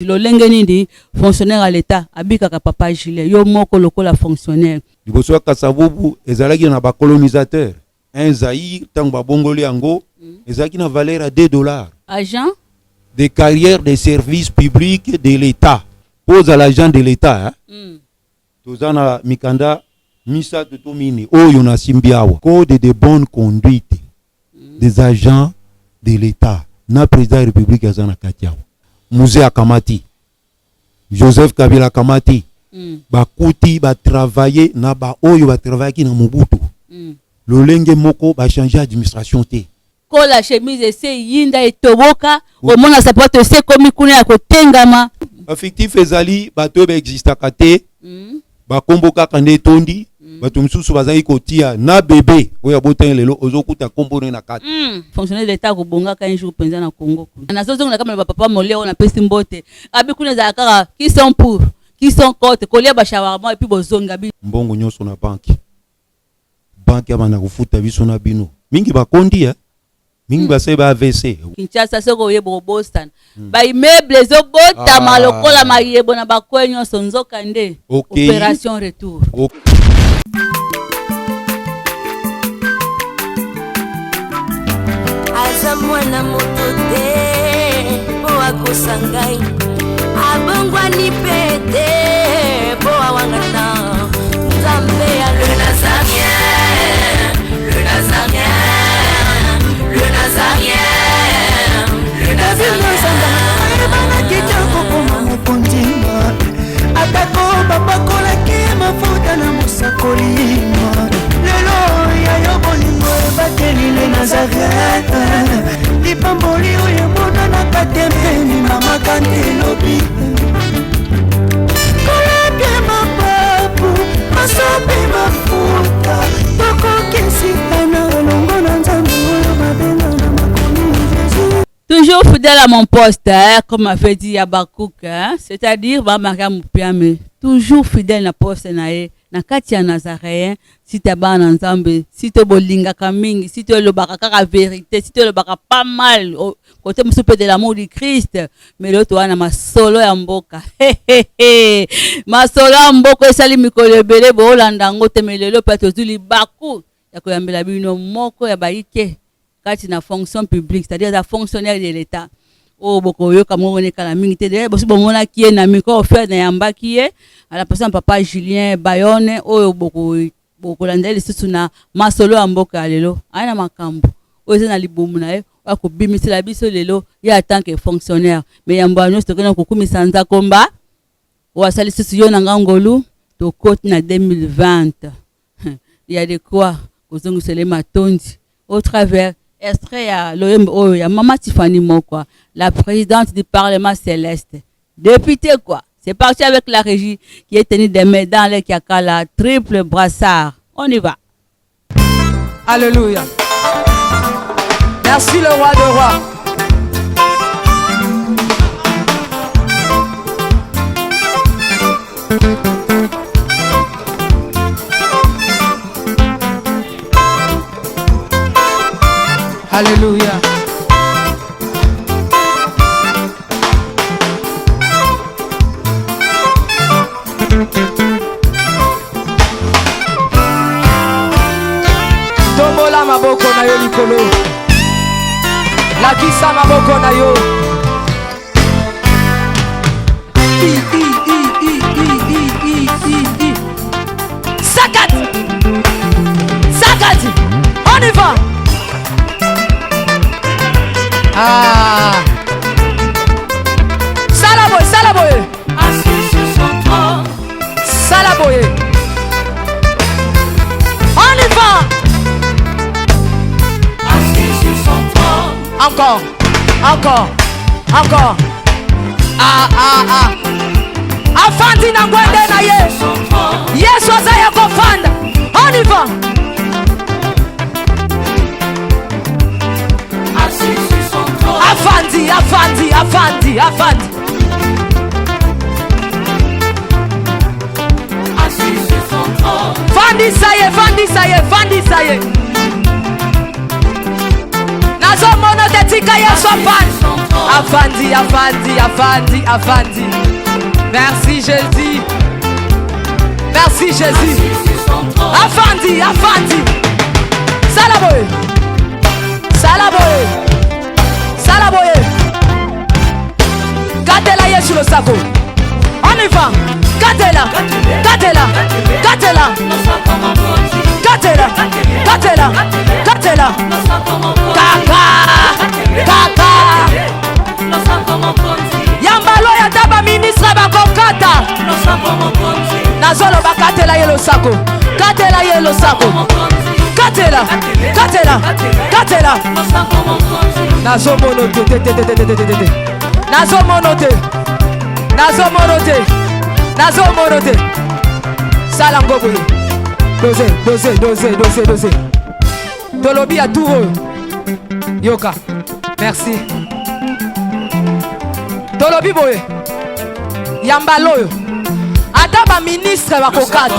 Lolenge nini fonctionnaire ya l'etat abikaka papa Julien yo moko lokola fonctionnaire. Liboso ya Kasavubu ezalaki na ba colonisateurs. Un Zaïre tango babongoli yango ezalaki na valeur ya 2 dollars. Agent? De carrière de service public de l'Etat. Po ozala agent de l'Etat hein? Toza na mikanda misato to mine oyo nasimbi awa. Code de bonne conduite des agents de l'Etat na president ya republique aza na kati awa. Mzee akamati, Joseph Kabila akamati, bakuti ba travailler na ba oyo ba travaillaki na Mobutu. Lolenge moko ba changer administration te. Kola chemise esi eyinda etoboka, omona sapato esi ekomi kuna ya kotengama. Ba fictif ezali bato oyo ba existaka te, ba kombo kaka nde etondi, bato mosusu bazali kotia na bebe oyo abotami lelo ozokuta kombo ne na kati. Fonctionnaire de l'Etat akobongaka un jour penza na Congo kuna. Nazozongela kaka maloba papa Molière oyo napesi mbote. Abi kuna ezalaka kaka qui sont pour, qui sont contre, kolia ba shawarma et puis bozongi abi. Mbongo nyonso na banque. Banque abanda kofuta biso na bino. Mingi bakondi hein. Mingi basali ba AVC. Kinshasa soki oye bokobosana. Ba immeuble ezobotama lokola mayebo na ba coin nyonso nzoka nde operation retour. Aza mwana moto te po akosa ngai abongwani pe te po awangana Nzambe ya le Nazarien, le Nazarien, le Nazarien, le Nazarien. Ayebanaki te akokoma mokonzi, atako bapakolaki mafuta na mosakoli. Lelo ya yo bolingo ebateli le Nazareth, lipamboli oyo emonanaka te mpeni mama kante elobi kolapia mapapu masopi mafuta tokokisitana elongo na Nzambe oyo babenga na makomi Jésus. Toujours fidèle à mon poste, hein, comme avait dit Habakkuk, hein, c'est-à-dire ba Maria Mupiame, toujours fidèle na poste na ye, na kati ya Nazaréen, si ta bana Nzambe, si to bolingaka mingi, si to elobaka kaka vérité, si to elobaka pas mal, oh, côté mosusu pe de l'amour du Christ, mais lelo toza na masolo ya mboka. Masolo ya mboka esali mikolo ebele boolanda yango te, mais lelo pe tozwi libaku ya koyambela bino moko ya bayike kati na fonction publique, c'est-à-dire aza fonctionnaire de l'État oyo bokoyoka mongo ne kala mingi te. D'ailleurs bosi bomonaki ye na micro offert, nayambaki ye à la personne papa Julien Bayonne oyo bokolanda ye lisusu na masolo ya mboka ya lelo. Aye na makambo oyo eza na libumu na ye oyo akobimisela biso lelo ye en tant que fonctionnaire. Mais yambo ya nyonso tokende kokumisa Nzakomba oyo asali lisusu yo na nga ngolu, tokoti na 2020. Il y a de quoi kozongisela ye matondi au travers extrait ya loyembo oyo ya Mama Tiffany Mokwa, la présidente du Parlement céleste, députée quoi. C'est parti avec la régie qui est tenue des mains dans les Kiakala, triple brassard. On y va. Alléluia. Merci le roi de rois. Alléluia. Tombola maboko na yo likolo. Lakisa maboko na yo. I, I, I, I, I, I, I, I, I. Sakati. Sakati. On y va. Ah. Sala boye, sala boye. Assis sur son trône. Sala boye. On y va. Assis sur son trône. Encore, encore, encore. Ah, ah, ah. Afandi na ngwende na ye. Yesu aza ya kofanda. On y va. Assis sur son trône. Afandi, afandi, afandi, afandi. Assis sur son trône. Fandisa ye, fandisa ye, fandisa ye. Nazomona te, tika Yesu afandi. Afandi, afandi, afandi, afandi. Merci Jésus. Merci Jésus. Afandi, afandi. Sala boye. Sala boye. Sala boye. Katela Yesu losako. On y va. Katela. Katela. Katela. Katela. Katela. Katela. Kaka. Kaka. Yambalo ya ta baministre bakokata. Nazoloba katela ye losako. Katela ye losako. Katela. Katela. Katela. Nazomono te te te te te te te te te. Nazomono te. Nazomono te. Nazomono te. Sala ngo boye. Dose, dose, dose, dose, dose. Tolobi ya tour oyo. Yoka. Merci. Tolobi boye. Yambala oyo. Ata ba ministre bakokata.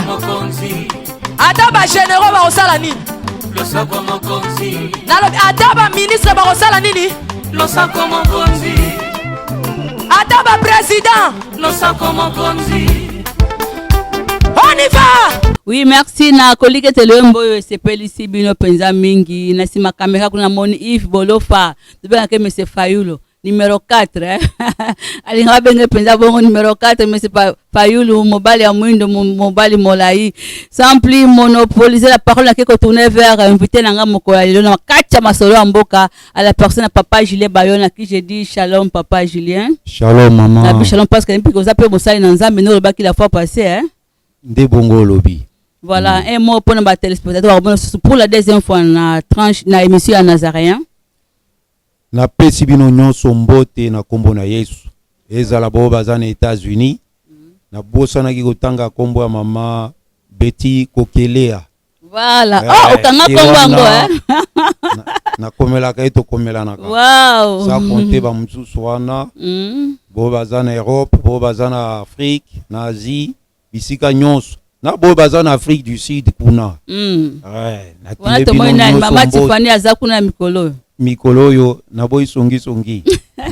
Ata ba généraux bakosala nini? Nalobi ata ba ministre bakosala nini? Ata ba président. On y va! Oui, merci na koliki ete loyembo oyo esepelisi bino mpenza mingi. Na nsima kamera kuna namoni Yves Bolofa, tobengaka Monsieur Fayulu numéro 4, eh? Alingaka abenge mpenza bongo numéro 4, Monsieur Fayulu, mobali ya mwindo, mobali molai. Sans plus monopoliser la parole, nake kotourner vers invité na nga mokolo ya lelo na kati ya masolo ya mboka, à la personne ya Papa Julien Bayona, qui je dis shalom, Papa Julien. Shalom, mama. Nabi shalom parce que mpi koza mpe mosali na Nzambe, nde olobaki la fois passée, hein? Nde bongo olobi. Voilà, un mot pour nos téléspectateurs pour la deuxième fois na tranche na émission ya Nazaréen. Napesi bino nyonso mbote na nkombo na Yesu. Ezala bao baza na États-Unis, nabosanaki kotanga nkombo ya mama Betty Kokelea. Voilà. Oh, okanga ye nkombo yango, wana, hein? Nakomelaka ye, tokomelanaka. Sans compter bamosusu wana, bo baza na Europe, bo baza na Afrique, na Asie, bisika nyonso, na boyo baza na Afrique du Sud kuna. Wana natinde tomoni bino nani nyonso mama mbote. Tiffany aza kuna na mikolo oyo. Mikolo oyo naboyi songisongi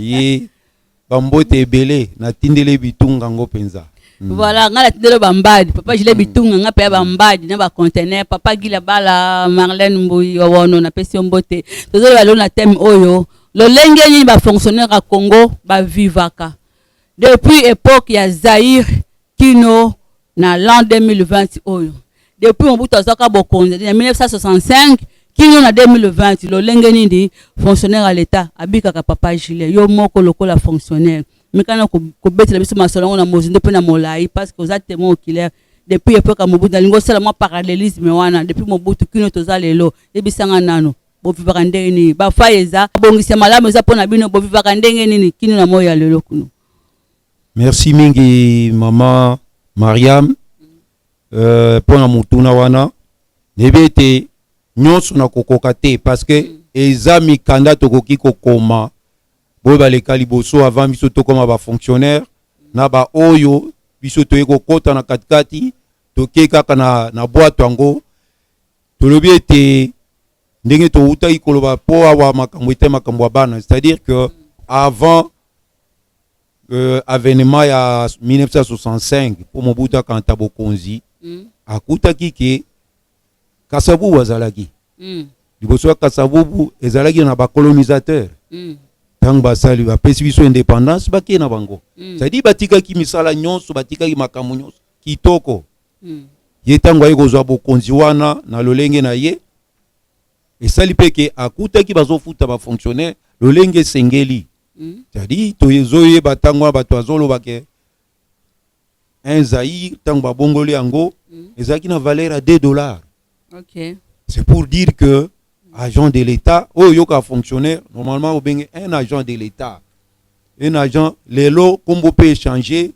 ye, bambote ebele natindeli bitunga yango mpenza. Voilà, nga natindeli bambadi, Papa Julien, bitunga nga mpe ya bambadi na bacontener. Papa Gila Bala, Marlène Mbui Wawono, napesi yo mbote. Tozoloba lelo na thème oyo: lolenge nini bafonctionnaire ya Congo bavivaka depuis époque ya Zaire kino na l'an 2020 oyo, depuis Mobutu azwaka bokonzi na 1965 kino na 2020, lolenge nini fonctionnaire ya l'État abikaka. Papa Julien, yo moko lokola fonctionnaire, mikana kobetela biso masolo yango na mozindo mpe na molai, parce que oza témoin oculaire depuis époque ya Mobutu. Nalingi osala mwa parallélisme wana depuis Mobutu kino toza lelo. Yebisanga nano, bovivaka ndenge nini? Bafai eza bongisa malamu eza mpona bino, bovivaka ndenge nini kino na moi ya lelo kuno? Merci mingi, mama Mariam, mpo na motuna wana. Nayebi ete nyonso nakokoka te, parce que eza mikanda tokoki kokoma. Boyo baleka liboso avant biso tokóma bafonctionnaire, na baoyo biso toye kokɔta na katikati, toke kaka na bwato yango. Tolobi ete ndenge toutaki koloba, mpo awa makambo ete makambo ya bana, c'est-à-dire que avant avènement ya 1965, mpo Mobutu akanta bokonzi, akutaki ke Kasavubu azalaki. Liboso ya Kasavubu ezalaki na bacolonisateur. Ntango basali, bapesi biso indépendance, bakei na bango. C'est-à-dire batikaki misala nyonso, batikaki makambo nyonso kitoko. Ye ntango aye kozwa bokonzi wana na lolenge na ye, esali mpe ke akutaki bazofuta bafonctionnaire lolenge esengeli. C'est-à-dire tozoyeba ntango wana bato azoloba ke un zaïre, ntango babongoli yango, ezalaki na valeur ya 2 dollars. C'est pour dire que agent de l'État oyo oyoka fonctionnaire, normalement obenge un agent de l'État, un agent. Lelo kombo mpe échanger.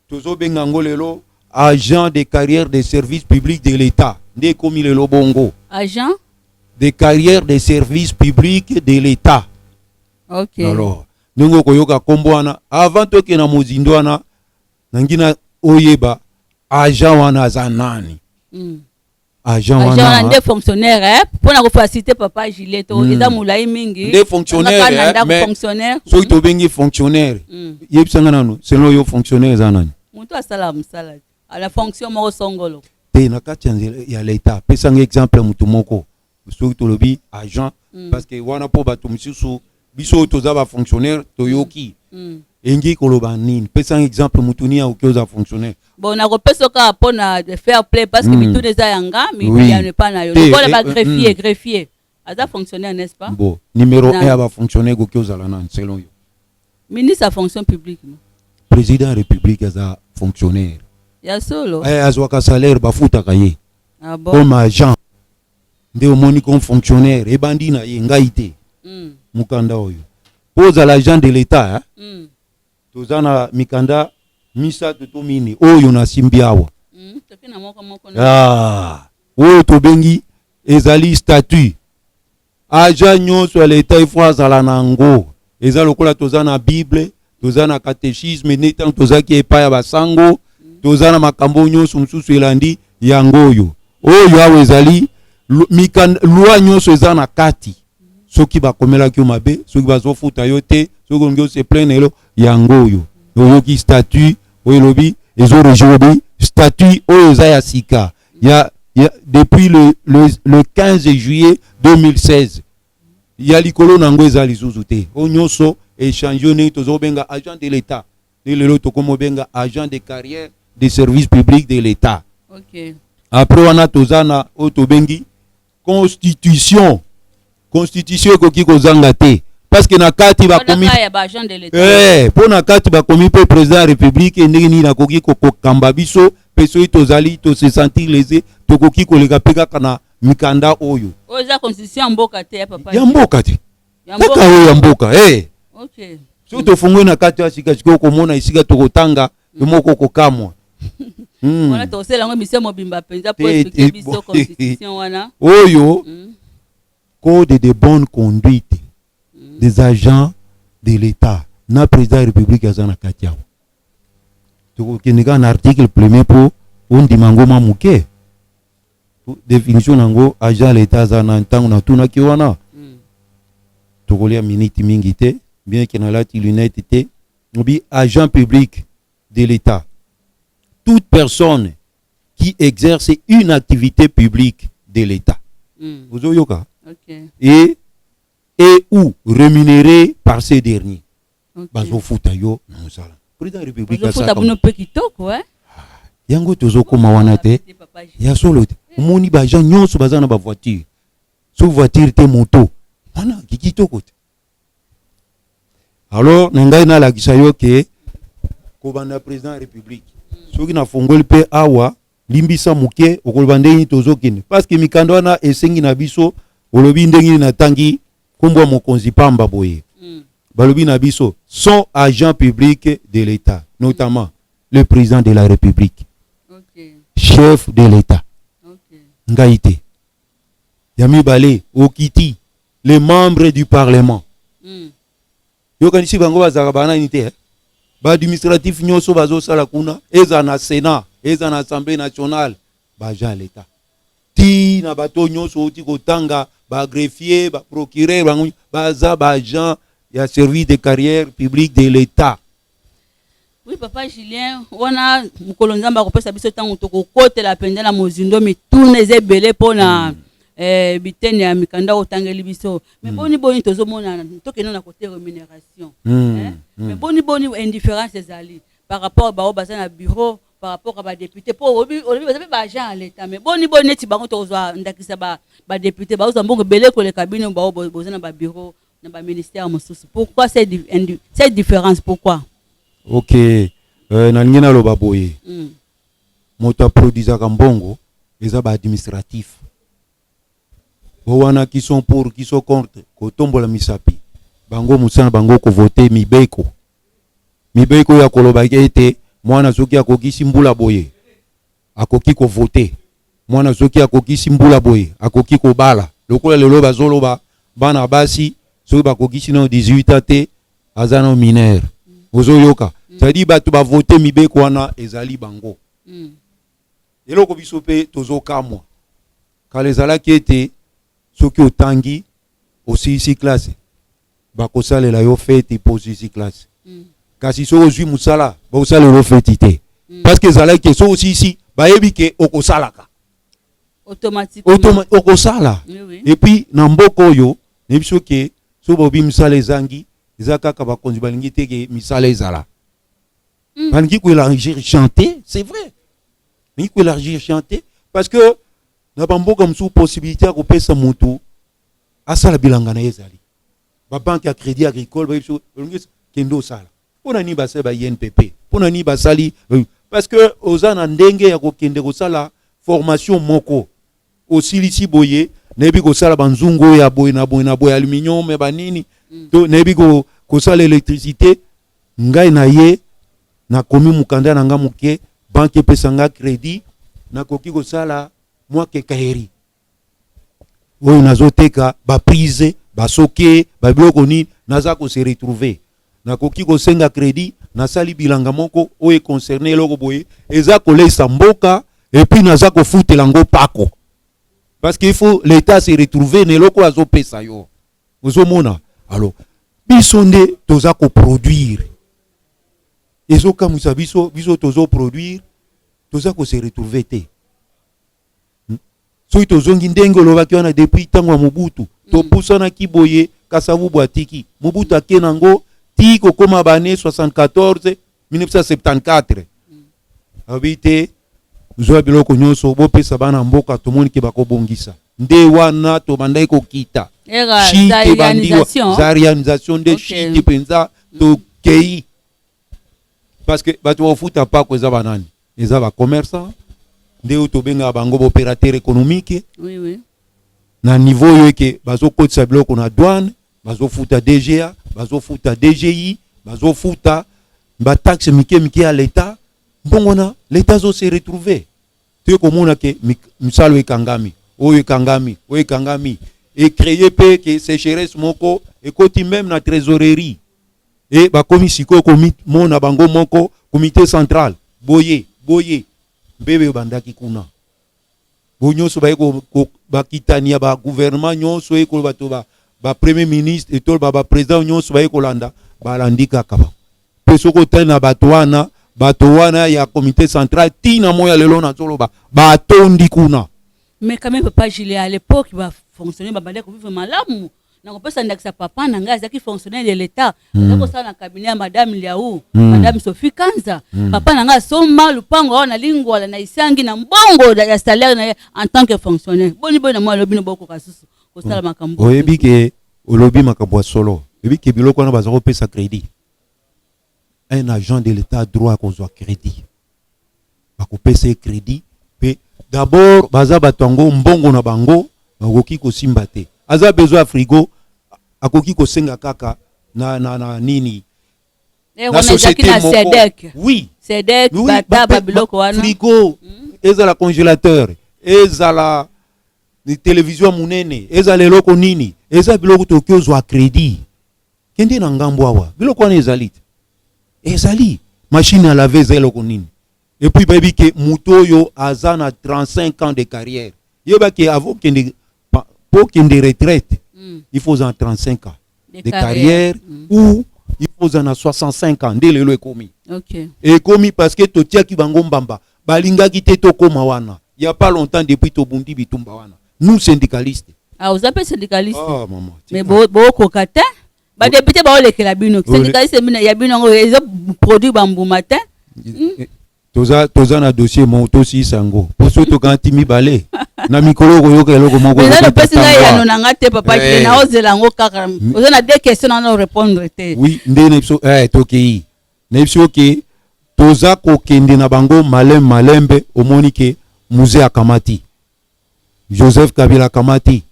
Tozobenga yango lelo agent de carrière de service public de l'État, nde ekomi lelo bongo. Agent de carrière de service public de l'État. Alors ndenge okoyoka nkombo wana, avant tokende na mozindo wana, nangi na oyeba agent wana aza nani. Agent Agent wana wana nde fonctionnaire, eh? Mpona kofaciliter papa Julien to eza molai mingi. Nde fonctionnaire, Kaka na eh, ndako mais fonctionnaire. Soki tobengi fonctionnaire, yebisanga nano, selon yo, fonctionnaire eza nani? Moto asala mosala ala fonction moko songolo. Te, na kati ya nzela ya leta, pesanga exemple ya motu moko soki tolobi agent, parce que wana mpo bato mosusu, biso oyo toza bafonctionnaire, toyoki engi koloba nini. Pesanga exemple, motu nini akoki oza fonctionnaire? Bon, nakopesa kaka mpona fair play, parce que mituna eza ya nga, miyano epa na yo. Te, lokola eh, bagreffier, greffier aza fonctionnaire, n'est-ce pas? Bon, numéro 1 ya bafonctionnaire ekoki ozala nani selon yo? Ministre ya Fonction publique, no? Président ya République aza fonctionnaire. Ya solo? Eh, azwaka salaire, bafutaka ye. Ah bon? Comme agent nde omoni comme fonctionnaire ebandi na ye, ngai te. Mokanda oyo, mpo ozala agent de l'État, eh? Toza na mikanda misato to mine oyo nasimbi awa. Toke na moko moko na. Ah, oyo tobengi ezali statut. Agent nyonso ya leta ifo azala na yango. Eza lokola toza na Bible, toza na catéchisme, nde ntango tozalaki epai ya basango, toza na makambo nyonso mosusu elandi yango. Oyo awa ezali loi nyonso eza na kati. Soki bakomelaki yo mabe, soki bazofuta yo te, soki olingi ose plaindre, elo yango oyo oyoki statut oyo elobi, ezorégir obi statut oyo eza ya sika ya depuis le 15 juillet 2016. Ya likolo na yango eza lisusu te. Oyo nyonso échange oyo ndenge tozobenga agent de l'État, nde lelo tokomi obenga agent de carrière de service public de l'État. Après wana, toza na oyo tobengi constitution. Constitution ekoki kozanga te, parce que na kati bakomi Wana kaka ya baagent de l'État. Eh, mpo na kati bakomi mpe président ya République ndenge nini akoki kokamba biso, mpe soki tozali tose sentir lésé, tokoki koleka mpe kaka na mikanda oyo. Oyo eza constitution ya mboka te, ya papa? Ya mboka te. Ya kaka mboka. Oyo ya mboka, eh. Soki tofungoli na kati ya sika sikoyo, okomona esika tokotanga yo moko okokamwa. Wana tokosala yango émission mobimba mpenza po Te, expliquer te, biso bon. constitution wana. Oyo code de bonne conduite des agents de l'État, na président ya République aza na kati awa. Tokokende kaka na article premier mpo ondima yango mwa moke. Définition nango, agent ya l'État aza na ntango natunaki wana. Tokolia miniti mingi te, bien ke nalati lunette te. Obi agent public de l'État: toute personne qui exerce une activité publique de l'État. Ozoyoka? Et ou rémunéré par ces derniers. Bazofuta yo na mosala, président ya République Bazofuta asalaka. bino mpe kitoko, eh? Yango tozokóma wana te. Papa Julien. Ya solo te. Omoni baagent nyonso baza na bavoiture, so voiture te, moto wana kitoko te. Alors na ngai nalakisa yo ke kobanda président ya République, soki nafongoli mpe awa, limbisa moke, okoloba ndenge nini tozokende, parce que mikanda wana esengi na biso. Olobi ndenge nini natangi nkombo ya mokonzi pamba boye? Balobi na biso sont agents publics de l'État, notamment le président de la République, chef de l'État. Ngai te. Ya mibale, okiti les membres du Parlement. Yokanisi bango bazalaka banani te, eh? Baadministratif nyonso bazosala kuna, eza na Sénat, eza na Assemblée nationale, baagent ya l'État, ti na bato nyonso outi kotanga, bagreffier, baprocureur, bango baza baagent ya service de carrière publique de l'État. Oui, papa Julien, wana mokolo Nzambe akopesa biso ntango, tokokotela mpenza na mozindo. Mituna eza ebele mpona bitene ya mikanda otangeli biso. Mais boni boni tozomona, tokende na côté rémunération, eh? Mais boni boni indifférence ezali par rapport bao baza na bureau, par rapport à badéputé? Mpo olobi baza mpe baagent ya l'État, mais boni boni neti bango, tokozwa ndakisa badéputé, bazozwa mbongo ebele koleka bino bao boza na babureau na baministère mosusu. Pourquoi cette différence? Pourquoi? Ok, nalingi naloba boye. Moto aproduisaka mbongo eza baadministratif bo wana, qui sont pour, qui sont contre, kotombola misapi. Bango mosala bango kovote mibeko, mibeko oyo akolobaki ete mwana soki akokisi mbula boye akoki kovote, mwana soki akokisi mbula boye akoki kobala. Lokola lelo bazoloba bana basi soki bakokisi nano 18 ans te, aza nano mineur. Ozoyoka? C'est-à-dire bato bavote mibeko wana ezali bango. Eloko biso mpe tozokamwa, Kala ezalaki ete soki otangi, osilisi classe, bakosalela yo feti mpo osilisi classe. Kasi soki ozwi mosala, bakosalela yo feti te, parce que ezalaki ke soki osilisi, bayebi ke okosalaka. Automatiquement. Okosala. Oui, oui. Et puis na mboka oyo, nayebi so ke soki balobi misala ezangi, eza kaka bakonzi balingi te ke misala ezala. Balingi koélargir chantier, c'est vrai, balingi koélargir chantier, parce que na bamboka mosusu, possibilité ya kopesa motu asala bilanga na ye ezali. Babanque ya crédit agricole, bayebi so olingi kende osala. Mpo na nini basali ba INPP? Mpo na nini basali? Parce que oza na ndenge ya kokende kosala formation moko, osilisi boye, nayebi kosala banzungu oyo ya boye na boye na boye, aluminium ya banini, to nayebi kosala électricité. Ngai na ye nakomi mokanda na nga moke, banque epesa nga crédit, nakoki kosala mwa quincaillerie oyo nazoteka baprise, basoke, babiloko nini, naza kose retrouver. Nakoki kosenga crédit, nasali bilanga moko oyo econcerne eloko boye, eza kolesa mboka, et puis naza kofutela yango pako, parce que il faut l'État se retrouver na eloko oyo azopesa yo. Ozomona? Alors biso nde toza koproduire, ezokamwisa biso. Biso tozoproduire, toza kose retrouver te. Soki tozongi ndenge olobaki wana, depuis ntango ya Mobutu, topusanaki boye. Kasavubu atiki, Mobutu ake nango ti kokóma bane 74, 1974. Alobi te, zwa biloko nyonso, bopesa bana mboka, tomoni ke bakobongisa. Nde wana tobandaki kokita. Era chute ebandiwa. Zaïrianisation. Zaïrianisation nde. Chute mpenza, tokei, parce que bato bakofuta pako eza banani? Eza bacommerçant, nde oyo tobengaka bango baopérateur économique. Oui, oui. Na niveau oyo eke bazokotisa biloko na douane, bazofuta DGA, bazofuta DGI, bazofuta bataxe mike mike ya l'État. Mbongo wana, l'État azose retrouver. Toye komona ke misalo ekangami, oyo ekangami, oyo ekangami, ecréer mpe ke sécheresse moko ekoti même na trésorerie. E bakomi sikoyo komona bango moko comité central boye boye, mbebe ebandaki kuna. Bo nyonso baye bakitani ya bagouvernement nyonso, ye koloba to bapremier ministre to baprésident nyonso baye kolanda, balandi kaka bango. Mpe soki otali na bato wana, bato wana ya comité central, ntina moya lelo nazoloba, batondi kuna. Mais quand même, papa Julien, à l'époque bafonctionnaire babandaki kovivre malamu. Nakopesa ndakisa, papa na ngai azalaki fonctionnaire de l'État, azalaki kosala na cabinet ya madame Liau, madame Sophie Kanza. Papa na ngai asomba lupango awa na Lingwala, na Isangi, na mbongo ya salaire na ye en tant que fonctionnaire. Boni boye na mwa alobi no bokoka susu kosala makambo? Oyebi ke olobi makambo ya solo. Oyebi ke biloko wana baza kopesa crédit, un agent de l'État droit kozwa crédit, bakopesa ye crédit. Mpe d'abord baza bato yango, mbongo na bango bakoki kosimba te. Aza besoin ya frigo, akoki kosenga kaka na nini, na société na SEDEC. Oui. SEDEC. Oui, bata babiloko wana. Frigo, ezala congélateur, ezala télévision ya monene, ezala eloko nini, eza biloko tokoki ozwa crédit. Kende na ngambo awa, biloko wana ezali te. Ezali machine à laver, eza eloko nini. Et puis bayebi ke moto oyo aza na 35 ans de carrière, yebaki avant kende po kende retraite, il faut ozala 35 ans de carrière, ou il faut ozala na 65 ans. Nde lelo ekomi. Ekomi parce que totiaki bango mbamba, balingaki te tokóma wana. Il y a pas longtemps, depuis tobundi bitumba wana, nous syndicalistes. Ah, oza mpe syndicaliste? Oh, mama. Mais bokoka te, badéputé baolekela bino. Syndicaliste ya bino yango eza produit bambuma te. Toza na dossier moko, tosilisa yango, mpo soki tokanga ti mibale na mikolo, okoyoka eloko moko. Eza lopesi ngai yano na nga te, papa. Naozela yango kaka. Oza na deux questions nano répondre te. Oui, nde na biso tokei na biso ke toza kokende na bango malembe malembe. Omoni ke Mzee akamati, Joseph Kabila akamati,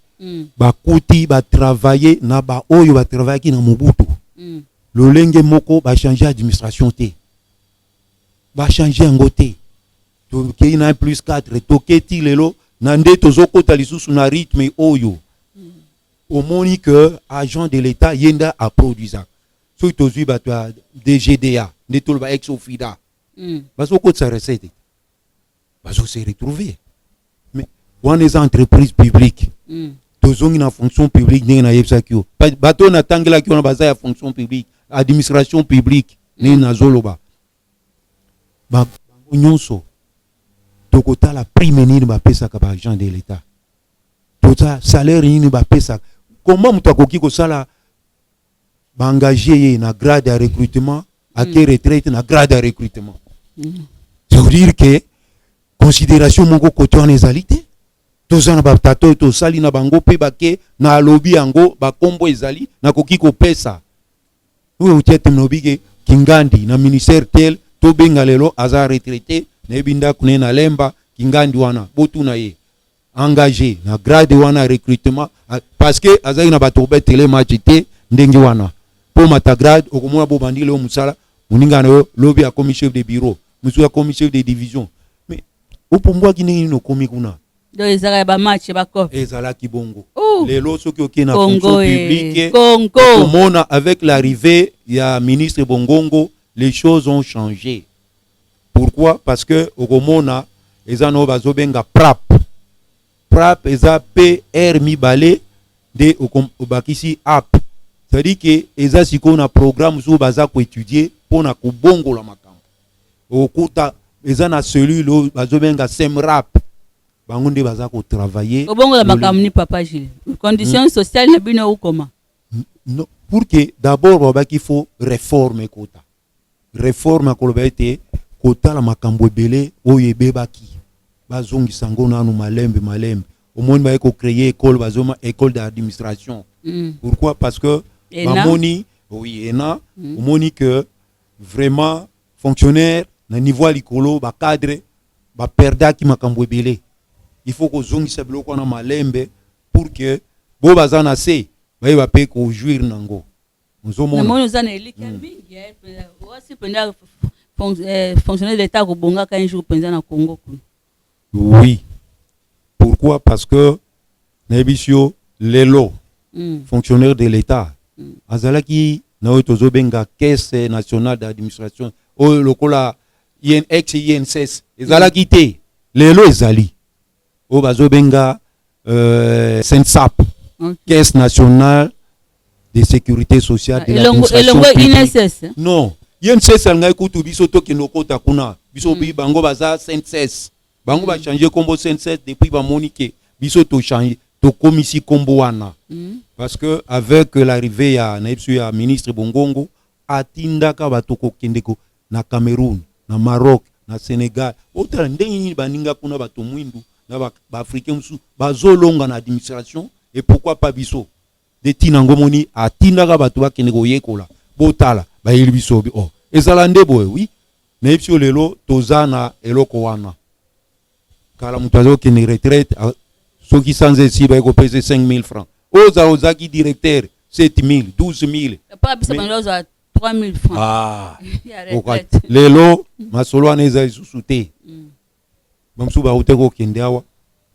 bakuti batravaille na baoyo batravaillaki na Mobutu. Lolenge moko bachange administration te, bachange yango te. Tokei na 1 plus 4, toketi lelo na nde tozokota lisusu na rythme oyo. Omoni ke agent de l'État ye nde aproduisaka. Soki tozwi bato ya DGDA, nde toloba ex OFIDA, bazokotisa recette, bazose retrouver. Mais Wana eza entreprise publique. Tozongi na fonction publique ndenge nayebisaki yo. Bato oyo natangelaki wana baza ya fonction publique, administration publique. Ndenge nazoloba, bango nyonso tokotala prime nini bapesaka baagent de l'État, toza salaire nini bapesaka. Comment moto akoki kosala, baengage ye na grade ya recrutement, ake retraite na grade ya recrutement? Ça veut dire que considération moko kote wana ezali te. Toza na batata oyo tosali na bango mpe bake na alobi yango, bakombo ezali, nakoki kopesa oyo otia te. Nalobi ke Kingandi na ministère tel, tobenga lelo aza retraité, nayebi ndako na ye na Lemba. Kingandi wana, botuna ye, engagé na grade wana recrutement, parce que azalaki na bato kobetele match te. Ndenge wana mpo mata grade, okomona bobandi lelo mosala, moninga na yo lobi akomi chef de bureau, mosusu akomi chef de division. Mais opombwaki ndenge nini okomi kuna? Donc ezalaka ya bamatch ya bacope? Ezalaki bongo. Ouh. Lelo soki okei na fonction Congo publique, Congo. okomona avec l'arrivée ya ministre Bongongo, les choses ont changé. Pourquoi? Parce que okomona eza na oyo bazobenga PRAP. PRAP eza PR mibale nde obakisi ap, c'est-à-dire que eza sikoyo na programme mosusu baza koétudier mpona kobongola makambo. Okokuta eza na cellule oyo bazobenga SEMRAP, bango nde baza kotravailler. Obongola makambo ni, papa Gilles, condition sociale na bino okoma? Non, pour que d'abord babaki faut réforme ekota. Réforme akoloba ete kotala makambo ebele oyo ebebaki, bazongisa yango nanu malembe malembe. Omoni baye kocréer école, bazoma école d'administration. Pourquoi? Parce que ENA. Bamoni, oui, ENA. Omoni que vraiment fonctionnaire na niveau ya likolo, bacadre baperdaki makambo ebele. Il faut kozongisa biloko wana malembe pour que bo baza na se bayeba mpe kojouir nango. Ozomona? Namoni oza na elikya mingi, eh, wasi mpenza fonctionnaire d'État kobongaka un jour mpenza na Congo kuna. Oui, pourquoi? Parce que nayebisi yo lelo, fonctionnaire de l'État azalaki na oyo tozobenga Caisse nationale d'administration, oyo lokola ex INSS ezalaki te. Lelo ezali oyo bazobenga CNSSAP, Caisse nationale de sécurité sociale de Elongo l'administration elongo publique. INSS, eh? Non, INSS alingaki kutu biso tokende okota kuna. Biso bi bango baza CNSS, bango bachange nkombo CNSS depuis bamoni ke biso tochange, tokomisi nkombo wana. Parce que avec l'arrivée ya, nayebi biso, ya ministre Bongongo, atindaka bato kokende ko na Cameroun, na Maroc, na Sénégal, otala ndenge nini baninga kuna, bato mwindu na baafricain mosusu bazolonga na administration, et pourquoi pas biso? De ntina yango moni atindaka bato bakende koyekola, botala, bayeli biso oh, ezala nde boye. Oui, nayebi biso lelo toza na eloko wana. Kala moto aza kokende retraite, soki sanza esi, baye kopesa 5000 francs. Oyo ozala ozalaki directeur, 7000, 12 000. Papa biso bando ozwa 3000 francs Ah, ya retraite. Lelo masolo wana eza lisusu te. Bamosusu bauti kokende awa,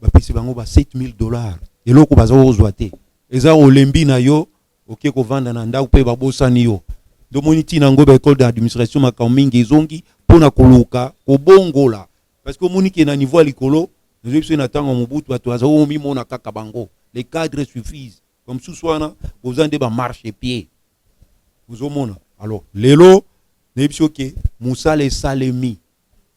bapesi bango ba 7000 dollars. Eloko baza kozwa te, eza olembi na yo, oke kovanda na ndako mpe babosani yo. Ndomoni ntina yango baécole d'administration, makambo mingi ezongi mpona koluka kobongola, parce que omoni ke na niveau ya likolo, nazoyi biso na ntango ya Mobutu, bato baza komimona kaka bango, les cadres suffisent. Bamosusu wana boza nde bamarchepied, ozomona. Alors lelo nayebi biso ke mosala esalemi.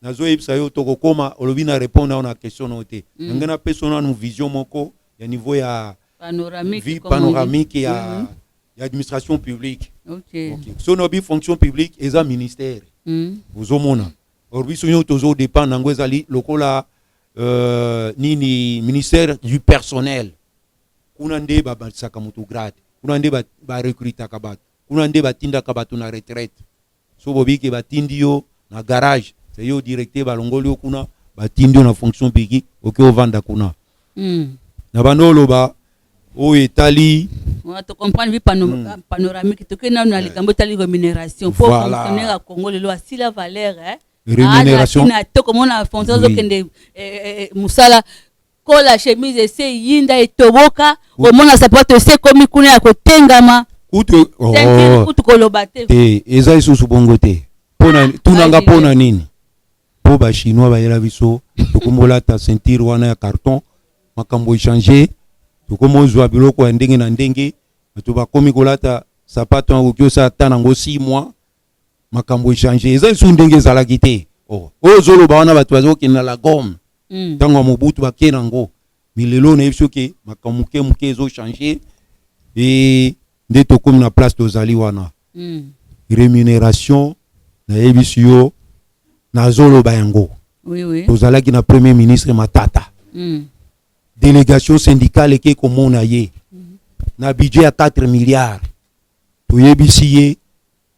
Nazoyebisa yo, tokokóma olobi na répondre ayo na question na yo te. Nange napesa nanu vision moko ya niveau ya panoramique, vie comme on dit. Panoramique ya administration publique. Okay. So nabi fonction publique eza ministère. Ozomona, or biso nyonso tozodépendre yango, ezali lokola nini, ministère du personnel. Kuna nde babalisaka moto grade, kuna nde barecrutaka bato, kuna nde batindaka bato na retraite. So bobiki batindi yo na garage, se yo directeur, balongoli yo kuna, batindi yo na fonction publique, oke ovanda kuna. Na bando oloba oyo etali Wana tocomprendre vie panoramique. Tokei nanu na likambo etali rémunération po fonctionnaire ya Congo lelo asila valeur, eh? Rémunération. Na te komona fonctionnaire azokende mosala, kola chemise ese eyinda, etoboka, omona sapato ese ekomi kuna ya kotengama. Kutu ceinture oh, kutu koloba te. Te, eza lisusu bongo te. Mpona tunanga Vas-y. mpona nini? Mpo bachinois bayela biso, tokombolata ceinture wana ya carton. Makambo echange, tokomi ozwa biloko ya ndenge na ndenge, bato bakomi kolata sapato yango okoki osala ata nango 6 mois. Makambo echange, eza lisusu ndenge ezalaki te. Oh, oyo ozoloba wana, bato bazokende na la gomme. Ntango ya Mobutu bake nango, mais lelo nayebi soki makambo moke moke ezochange e nde tokomi na place tozali wana. Rémunération, nayebisi yo, nazoloba yango. Tozalaki na premier ministre Matata. Délégation syndicale eke komona ye na budget ya 4 milliards. Toyebisi ye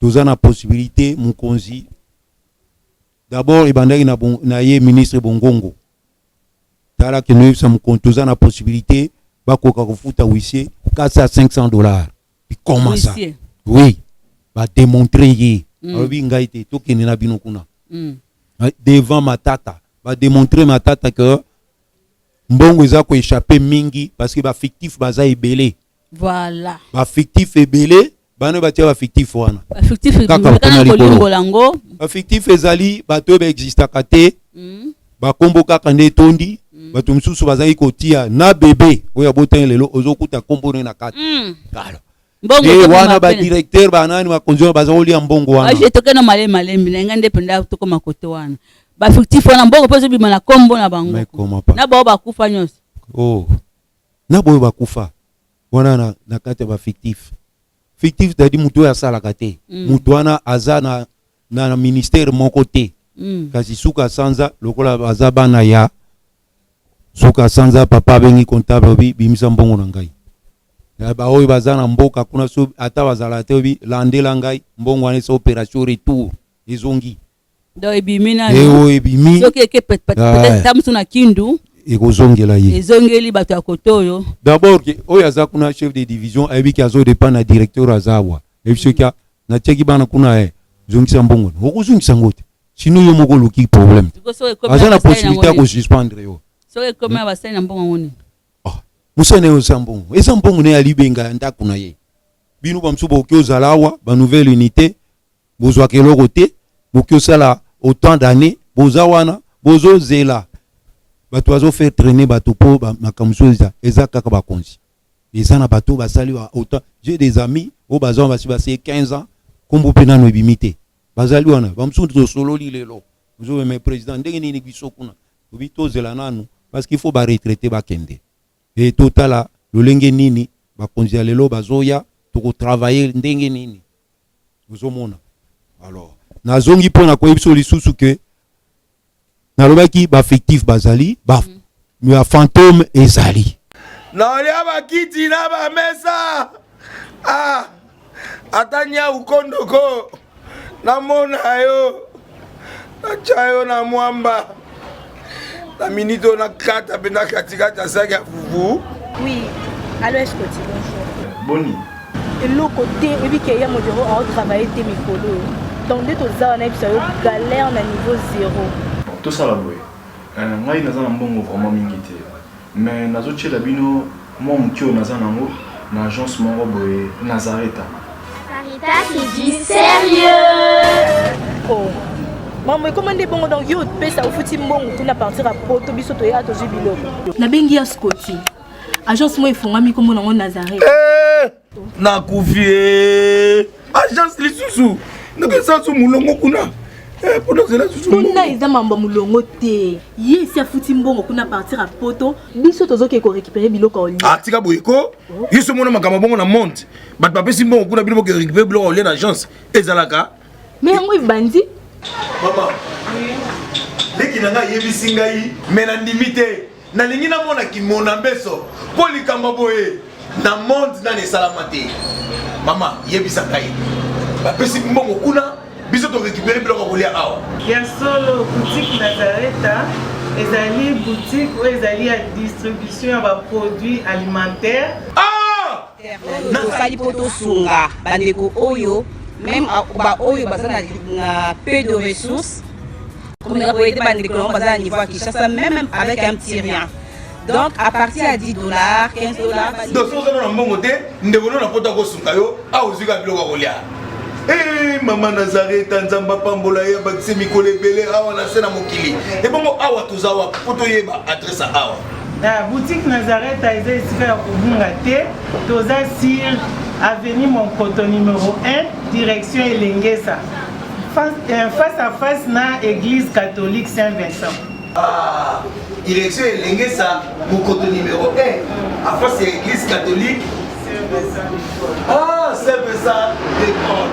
toza na possibilité. Mokonzi d'abord ebandaki na, bon, na ye ministre Bongongo. Tala, kende oyebisa mokonzi toza na possibilité bakoka kofuta huissier 4 à 500 $. Comment ça? Huissier. Oui, badémontre ye. Alobi ngai te, tokende na bino kuna. Devant Matata, badémontre Matata que mbongo eza koéchappe mingi parce que bafictif baza ebele. Bafictif ebele, bana batia bafictif wana. Bafictif. Kaka kuna kana likolo. Kolimbola yango. Bafictif ezali bato oyo baexistaka te. Bakombo kaka nde etondi. Bato mosusu bazalaki kotia na bebe oyo abotani lelo, ozokuta kombo ne na kati. Alors, mbongo e ezobima wana pene. Badirecteur banani, bakonzi wana baza kolia mbongo wana. Aje, tokende malemi malembi na ngai nde mpenza tokóma kote wana. Bafictif wana, mbongo mpe ezobima na kombo na bango. Mais comment pas? Na bao bakufa nyonso. Oh, na boyo bakufa wana na kati ya bafictif. Fictif, c'est-à-dire moto oyo asalaka te. Moto wana aza na ministère moko te. Kasi suka sanza, lokola baza bana ya suka sanza, papa abengi comptable, obi bimisa mbongo na ngai. Ya baoyo baza na mboka kuna, so ata bazala te, obi landela ngai mbongo wana, esa opération retour, ezongi. Donc ebimi e nano. Oyo ebimi. Soki eke peut-être ta mosusu na Kindu. Ekozongela ye. Ezongeli bato ya kote oyo. D'abord ke oyo aza kuna chef de division ayebi ke azodépend na directeur aza awa. Ayebi soki natiaki bana kuna, e zongisa mbongo, okozongisa yango te, sinon yo moko oluki problème. Sikoyo soki ekomi Aza na na basali possibilité ya nango nini? Kosuspendre yo. Soki ekomi na basali na mbongo yango nini? Mosala na ye eza mbongo, eza mbongo na ye, alibenga ya ndako na ye. Bino bamosusu bokoki ozala awa, banouvelle unité, bozwaka eloko te. Bokoki osala autant d'année, boza wana, bozozela. Bato bazofaire traîner bato mpo makambo mosusu eza kaka bakonzi. Eza na bato oyo basali autant. J'ai des amis oyo baza wana, basi baseye 15 ans, nkombo mpe nano ebimi te, bazali wana. Bamosusu tosololi lelo, ozomeme président ndenge nini, biso kuna tobi tozela nanu parce qu'il faut baretraité bakende e totala lolenge nini bakonzi ya lelo bazoya, tokotravaille ndenge nini. Ozomona, alors nazongi mpo na koyebi biso lisusu ke nalobaki bafictif bazali, bafantôme ezali. Naolia bakiti na bamesa. Ah, ata nyau kondoko namona yo, natya yo na mwamba na minute oyo, nakata mpenza katikati ya saki ya fufu. Oui, allo Escoti, bonjour. Boni? Eloko te, oyebi ke ya modero aotravaille te mikolo oyo. Donc nde toza wana, yebisa yo, galère na niveau zéro. Bon, tosala boye. Ngai naza na mbongo vraiment mingi te, mais nazotiela bino mwa moke oyo naza nango na agence moko boye, Nazareta. Sarita, c'est du sérieux. Oh. Mambo ekoma nde bongo. Donc yo opesa, ofuti mbongo kuna partir ya Poto, biso toya tozwi biloko. Nabengi ya Scoti, agence moko efungwami, nkombo nango Nazareth. Eh, nakufi e agence lisusu, ndenge su molongo kuna. Eh, mpona ozela susu. Kuna eza mambo ya molongo te. Ye esi afuti mbongo kuna partir ya Poto, biso tozoke korécupérer biloko ya olia. Atika boye ko, yo so mona makambo bongo na monde, bato bapesi mbongo kuna, bino boke récupérer biloko ya olia na agence, ezalaka? Mais yango ebandi. Mama leki na ngai ayebisi ngai, me nandimi te. Nalingi namona kimona mbeso mpo likambo boye na monde nani esalama te. Mama, yebisa ngai, bapesi mbongo kuna, biso torécupérer biloko ya kolia awa? Ya solo, boutique Nazareta ezali boutique oyo ezali ya distribution ya baproduit alimentaire. Tosali mpo tosunga bandeko oyo, même baoyo baza na peu de ressources, komeka koaider bandeko nango baza na niveau ya Kinshasa, même avec un petit rien. Donc à partir ya 10 $, 15 $. Donc soki oza na mbongo te, ndeko no na Poto akosunga yo awa, ozwi kaka biloko ya kolia. Eh, mama Nazareta, Nzambe apambola ye, abakise mikolo ebele awa na se na mokili. Ebongo awa toza wapi, mpo toyeba adresse ya awa? Na boutique Nazareth eza esika ya kobunga te, toza sur avenue Monkoto numéro 1 direction Elengesa face, euh, face à face na église catholique Saint-Vincent. Ah, direction Elengesa Mokoto numéro 1 à face ya église catholique Ah, Saint-Vincent d'école.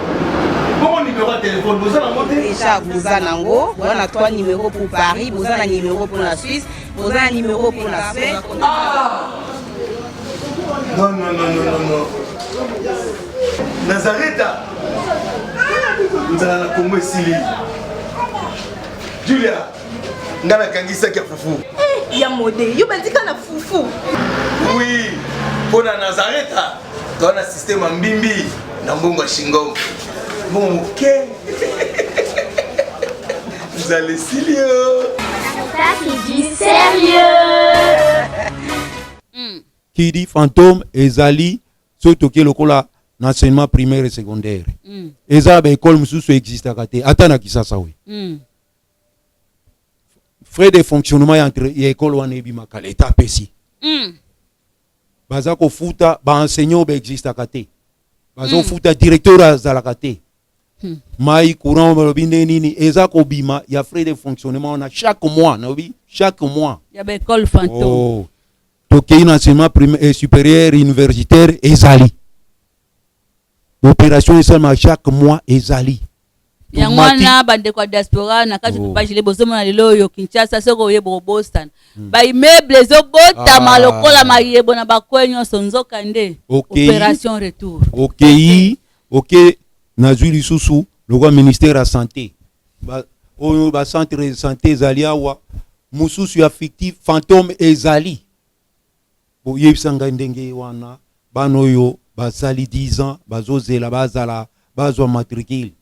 Bongo numéro ya téléphone boza nango te? Déjà boza nango, boza na 3 numéros pour Paris, boza na numéro pour la Suisse, boza na numéro pour la Suède. Ah! Non, non, non, non, non, non. Nazareta. Nzala na Congo esili. Julia, nga nakangisaki ya fufu. Eh, ya mode, yo bandika na fufu. Oui, mpo na Nazareta, toza na système ya mbimbi na mbongo ya shingom. Mbongo moke. Nzala esili yo. Ça, c'est du sérieux. Qui dit fantôme ezali soki toke lokola na enseignement primaire et secondaire. Eza na baekole mosusu existaka te ata na Kisasa oyo. Frais de fonctionnement ya entre ya ekole wana ebimaka leta apesi. Baza kofuta ba enseignants ba existaka te. Baza kofuta directeur azalaka te. Mai courant balobi nde nini eza kobima ya frais de fonctionnement wana chaque mois, nalobi chaque mois. Ya ba école fantôme. Oh. Tokei na enseignement primaire et supérieur universitaire ezali. Opération esalema chaque mois ezali. Yango wana bandeko ya diaspora na kati oh. Pagile bozomona lelo oyo Kinshasa soki oye bokobosana hmm. ba immeuble ezobotama ah. Lokola mayebo na bakwe nyonso nzoka nde okay. Opération retour okei ok nazwi lisusu lokola ministère ya santé ba, oyo ba centre de santé ezali awa mosusu ya fictif fantôme ezali boyebisa ngai ndenge wana bana oyo basali 10 ans bazozela bazala bazwa matricule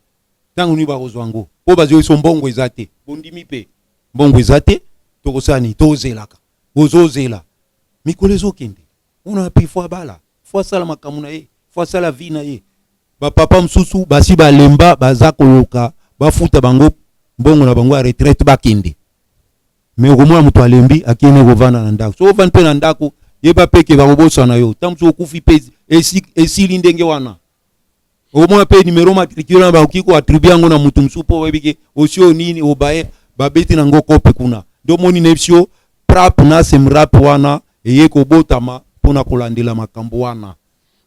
ntango nini bakozwa yango mpo bazwi biso mbongo eza te bondimi mpe mbongo eza te tokosala nini tozelaka bozozela mikolo ezokende ona mpe fo abala fo asala makambo na ye fo asala vie na ye bapapa mosusu basi balemba baza koluka bafuta bango mbongo na bango ya retraite bakende me okomona moto alembi akende kovanda na ndako soki ovandi mpe na ndako yeba mpe ke bakobosana yo ntango mosusu okufi mpe esili ndenge wana okomona mpe numero matricule wana bakoki koatribue yango na moto mosusu mpo oyebi ke osi oyo nini obaye babeti nango kope kuna nde omoni na biso prap na semrap wana eye kobotama mpo na kolandela makambo wana.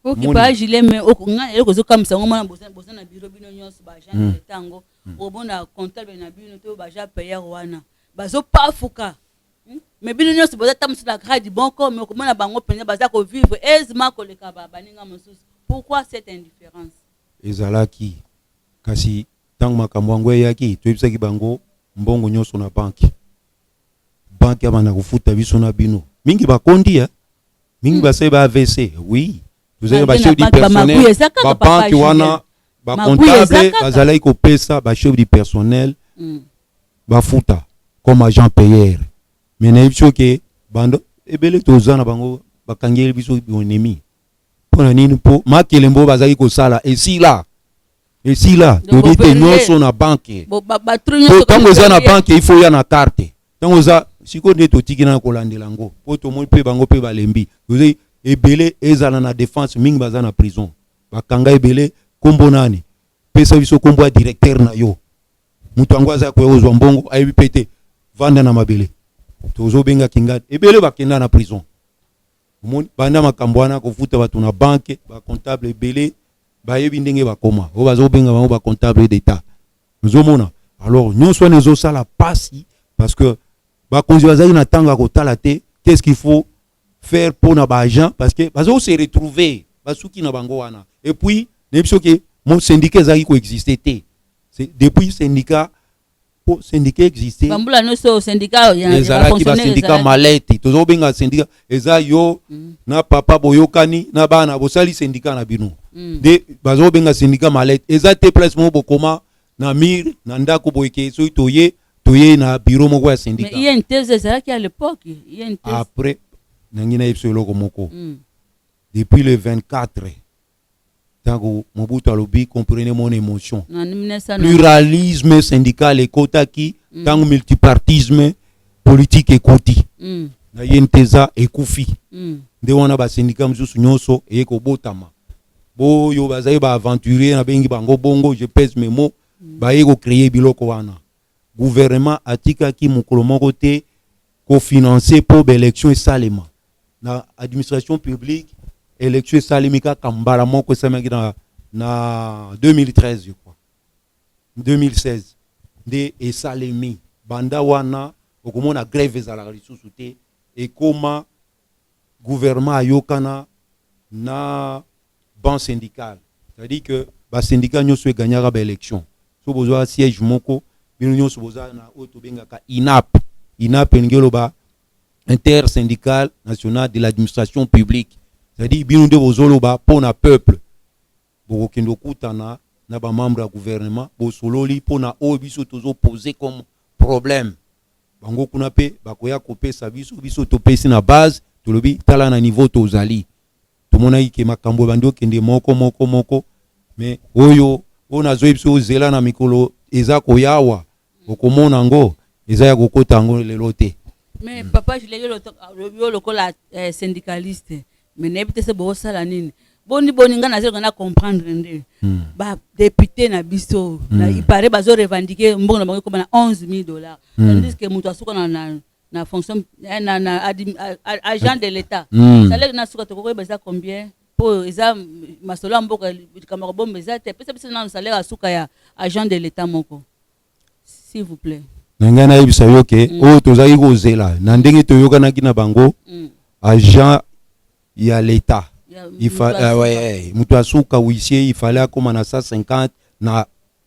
Ok pa Julien mais nga eloko ezokamwisa yango mona boza na bureau bino nyonso ba agent de l'etat yango omona comptable na bino to ba agent payeur wana bazopafuka mais bino nyonso boza ta mosusu na grade moko mais okomona bango mpenza baza kovivre aisement koleka baninga mosusu. Pourquoi cette indifférence? Ezalaki kasi ntango makambo yango eyaki toyebisaki bango mbongo nyonso na banki banki abanda kofuta biso na bino mingi bakondi eh? Mingi basali ba AVC oui tozali ba chef du personnel ba banque wana ba comptable bazalaki kopesa ba chef du personnel bafuta comme agent payeur mais nayebi biso ke bando ebele toza na bango bakangeli biso ennemi mpo na nini mpo makelembo bazalaki kosala esila esila toyebi te nyonso na banke ntango eza na banke il faut ya na carte ntango oza sikoyo nde totiki na kolandela yango mpo tomoni mpe bango mpe balembi tozali ebele ezala na defense mingi baza na prison bakanga ebele nkombo nani pesa biso nkombo ya directeur na yo moto yango aza koya kozwa mbongo ayebi mpe te vanda na mabele tozobenga kingadi ebele bakenda na prison omoni banda makambo wana kofuta bato na banke bacomptable ebele bayebi ndenge bakoma oyo bazobenga bango bacomptable d'etat ozomona alors nyonso wana ezosala pasi parce que bakonzi bazali na ntango ya kotala te qu'est-ce qu'il faut faire mpona baagent parce que bazo se retrouver basuki na bango wana et puis nayebi soki mo syndicat ezalaki koexiste te depuis syndicat po syndicat existe bambula nyonso syndicat ezalaki basyndicat malete tozobenga syndicat eza yo mm. na papa boyokani na bana bosali syndicat na bino nde mm. bazobenga syndicat malete eza te place moko bokoma na mire na ndako boyeke soki toye toye na bureau moko ya syndicat mais INTZ ezalaki à l'époque INTZ après nangi nayebi so eloko moko mm. depuis le 24 ntango Mobutu alobi comprenez mon émotion pluralisme syndical ekotaki ntango mm. multipartisme politique ekoti mm. Na INTSA ekufi. Nde wana ba syndicat mosusu nyonso eye kobotama. Boyo bazali ba aventurier, nabengi bango bongo, je pèse mes mots, baye kocréer biloko wana. Gouvernement atikaki mokolo moko te kofinancer mpo baélection esalema na administration publique. Élection esalemi kaka mbala moko, esalemaki na 2013, je crois 2016 nde esalemi. Banda wana okomona grève ezalaka lisusu te. Ekoma gouvernement ayokana na banc syndical, c'est-à-dire que basyndicat nyonso egagnaka baélection, so bozwaka siège moko, bino nyonso boza na oyo tobengaka INAP. INAP elingi oloba Intersyndical national de l'administration publique, c'est-à-dire bino nde bozoloba mpo na peuple. Bokokende okutana na bamembre ya gouvernement, bosololi mpo na oyo biso tozopose comme problème. Bango kuna mpe bakoya kopesa biso, biso topesi na base, tolobi tala na niveau tozali. Tomonaki ke makambo ebandi okende moko moko moko. Mais oyo nazoyebi biso, ozela na mikolo eza koyawa, okomona yango eza ya kokota yango lelo te. Mais papa Julien, yo lokola syndicaliste, mais nayebi te se bosala nini. Boni boni, ngai nazolinga na comprendre nde badéputé na biso na ipare bazorevendiquer mbongo na bango ekoma na 11 000 $, tandis que moto asuka na fonction na agent de l'État, salaire na suka tokokoyeba eza combien? Mpo eza masolo ya mboka, likambo ya kobomba eza te. Pesa biso nano salaire ya suka ya agent de l'État moko, s'il vous plaît. Na ngai nayebisa yo ke oyo tozalaki kozela na ndenge toyokanaki na bango, agent ya l'État, ouais, moto asuka huissier, il fallait akóma na 150 na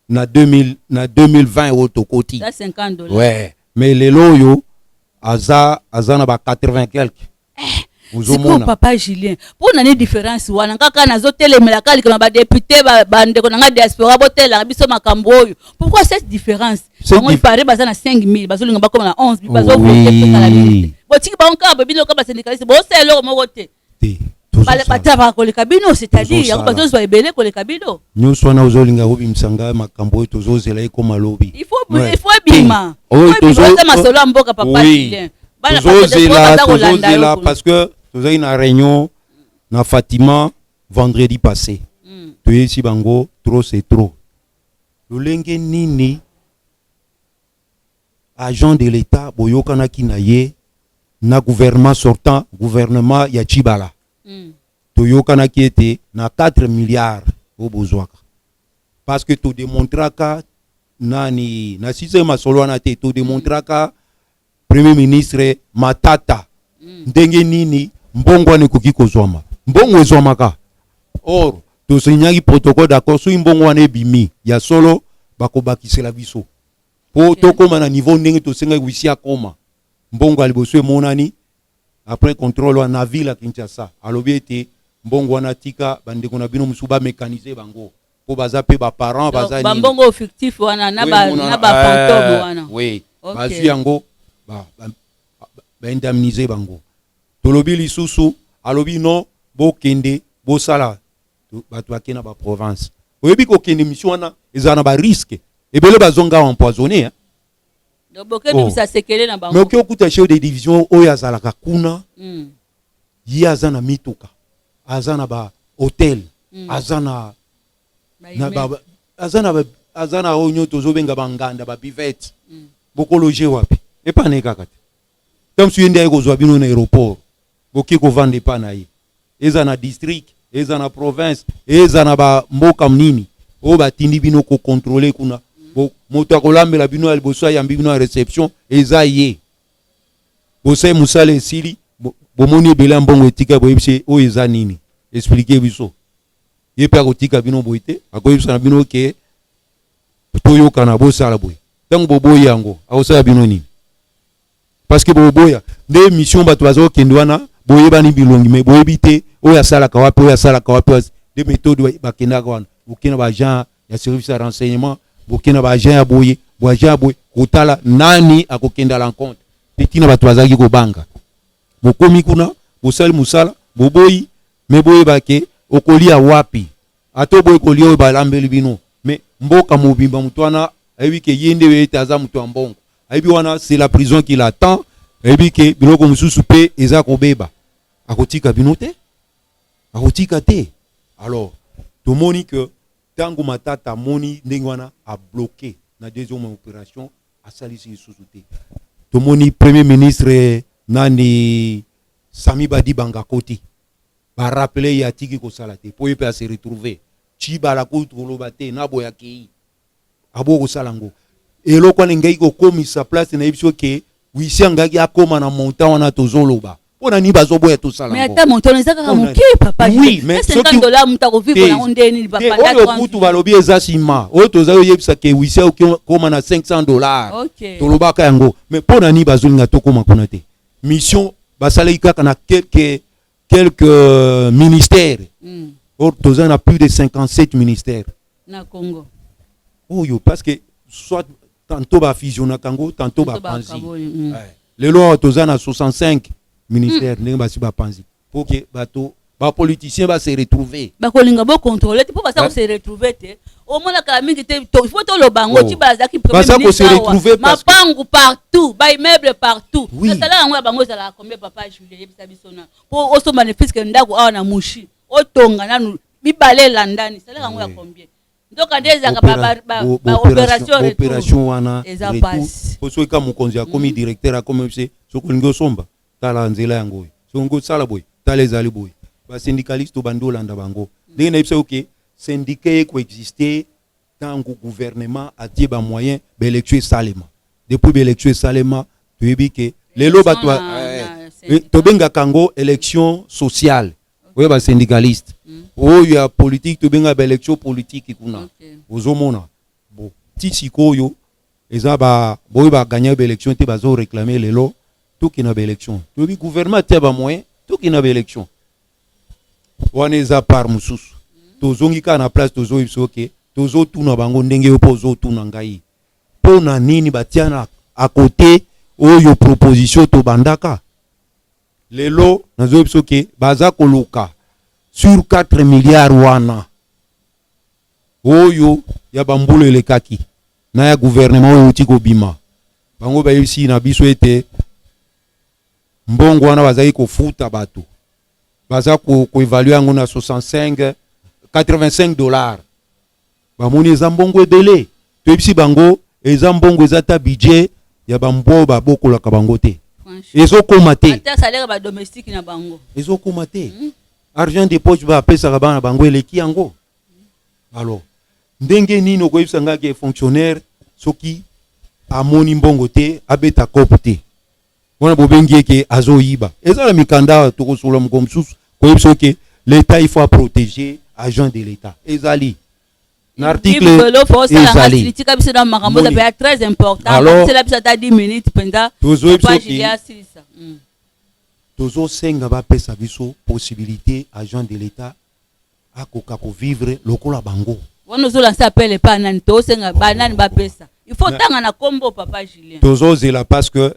2000, na 2020 oyo tokoti. 150 $. Ouais, mais lelo oyo aza na ba 80 quelque. Ozomona, papa Julien, mpo na nini différence wana? Kaka nazotelemela kaka likambo badéputé. Bandeko na nga diaspora, botelelaka biso makambo oyo. Pourquoi cette différence? Bango ipare baza na 5000, bazolinga bakoma na 11, bazovote kala mingi. Botiki bango kaka boye, bino kaka basyndicaliste bosala eloko moko te. Batavaka koleka bino, c'est-à-dire yango bazozwa ebele koleka bino. Nyonso wana ozolinga kobimisa ngai makambo oyo tozozela ekoma lobi. Il faut ebima oza masolo ya mboka, papa Julien. Tozozela parce que tozali na réunion na Fatima vendredi passé. Toyebisi bango trop c'est trop. Lolenge nini agent de l'État boyokanaki na ye na gouvernement sortant, gouvernement ya Tshibala, toyokanaki ete na 4 milliards oyo bozwaka, parce que todemontraka nani na sise masolo wana te, todemontraka premier ministre Matata ndenge nini mbongo wana ekoki kozwama. Mbongo ezwamaka, or tosignaki protocole d'accord, soki mbongo wana ebimi ya solo, bakobakisela biso mpo tokóma na niveau ndenge tosengaki wisi akóma. Mbongo ya liboso emonani après contrôle wana na ville ya Kinshasa. Alobi ete mbongo wana, tika bandeko na bino mosusu bamécaniser bango mpo baza mpe baparent baza. Bambongo fictif wana na bafantôme wana. Oui, bazwi yango, baindemniser bango. Tolobi lisusu, alobi non, bokende bosala. Bato bakei na baprovince. Oyebi kokende mission wana ezala na barisque ebele, bazonga empoisonné, hein? Bokebimisa sekele na bango. Mais oki okuta chef de division oyo azalaka kuna, ye aza na mituka, aza na bahotel, aza na aza na oyo nyonso tozobenga banganda, babuvette. Bokologer wapi? Epa na ye kaka te. Ta mosu ye nde aye kozwa bino na aéroport, boki kovanda epa na ye. Eza na district, eza na province, eza na bamboka nini oyo batindi bino kocontrôler kuna. Moto akolambela bino ya liboso, ayambi bino ya réception, eza ye. Bosali mosala, esili, bomoni ebele ya mbongo etika, boyebisi oyo eza nini, expliquer biso. Ye mpe akotika bino boye te, akoyebisa na bino ke toyokana, bosala boye. Ntango boboyi yango, akosala bino nini? Parce que boboya nde mission. Bato baza kokende wana, boyebani bilongi, mais boyebi te oyo asalaka wapi, oyo asalaka wapi. Nde méthode bakendaka wana, boke na baagent ya service ya renseignement, boke na baagent ya boye, baagent ya boye, kotala nani akokende à l'encontre. Mpe ntina bato bazalaki kobanga, bokomi kuna, bosali mosala, boboyi, mais boyeba ke okolia wapi? Ata oboyi kolia oyo balambeli bino, mais mboka mobimba, moto wana ayebi ke ye nde ete aza moto ya mbongo, ayebi wana c'est la prison qui l'attend. Ayebi ke biloko mosusu mpe eza kobeba, akotika bino te, akotika te. Alors tomoni ke ntango Matata amoni ndenge wana, abloquer na deuxième opération, asalisi lisusu te. Tomoni premier ministre nani, Sami Badibanga, akoti, barappeler ye, atiki kosala te mpo ye mpe ase retrouver. Tshibala kutu koloba te, na boye akei abo kosala yango. Eloko wana engaki kokomisa place na ye biso ke wisi angaki akóma na montant wana tozoloba. Mpo na nini bazoboya tosala? Mais ata montant eza kaka moke, papa. Oui, mais 50 $ moto akovivre nango ndeni? Oyo kutu balobi eza nsima. Oyo toza oyebisa ke wisi okóma na 500 $. Tolobaka yango, mais mpo na nini bazolinga tokóma kuna te? Mission basalaki kaka na quelques ministères. Or toza na plus de 57 ministères na Congo. Oyo parce que soit tantôt bafusionnaka yango, tantôt bapanzi. Lelo awa toza na 65 ministères. Ndenge basi bapanzi po ke bato bapoliticien base retrouver. Bakolinga bocontrôler te mpo baza kose retrouver te. Omonaka mingi te, faut toloba yango. Ti bazalaki premier ministre, mapangu partout, baimmeuble partout. Nasala yango ya bango ezalaka combien, papa Julien? Yebisa biso na mpo osomba ne fiske ndako awa na Mushi, otonga nanu mibale elandani, salaka yango ya combien? Nzoka nde ezalaka baopération. Opération wana eza pasi. Po soki ka mokonzi akomi directeur, akomi se soki olingi osomba, tala nzela yango oyo, soki olingi osala boye, tala ezali boye. Basyndicaliste obandi olanda bango ndenge nayebisa yo ke syndicat ekoexiste ntango gouvernement atie bamoyen, baélection esalema. Depuis baélection esalema, toyebi ke lelo bato tobengaka yango élection sociale oyo basyndicaliste, oyo ya politique tobengaka baélection politique kuna. Ozomona bo ti sikoyo eza boyo bagagner baélection te, bazoréclame lelo tokende na baélection. Toyebi gouvernement atia bamoyen, tokende na baélection wana. Eza part mosusu. Tozongi kaka na place, tozoyebi biso ke tozotuna bango ndenge yo mpo ozotuna ngai mpo na nini batia na à côté oyo proposition tobandaka. Lelo nazoyebi biso ke baza koluka sur 4 milliards wana oyo ya bambula elekaki na ya gouvernement oyo euti kobima. Bango bayebisi na biso ete mbongo wana bazali kofuta bato, baza koévaluer yango na 65 85 $. Bamoni eza mbongo ebele. Toyebisi bango eza mbongo eza ta budget ya bambwa babokolaka bango te, ezokóma te. Ata salaire badomestique na bango. Ezokóma te. Argent de poche bapesaka bana bango eleki yango. Alors ndenge nini okoyebisa ngai ke fonctionnaire soki amoni mbongo te, abeta kope te wana bobengi eke azoyiba? Eza na mikanda, tokosola moko mosusu koyebisa oke l'état, il faut protéger agent de l'état, ezali na article. Ezali tika biso na makambo eza mpenza très important. Alors, biso ata 10 minutes mpenza. Tozoyebisa tozosenga bapesa biso possibilité agent de l'état akoka kovivre lokola bango. Wana ozolansa appel epa nani? Tosenga banani bapesa? Il faut tanga na kombo, papa Julien. Tozozela parce que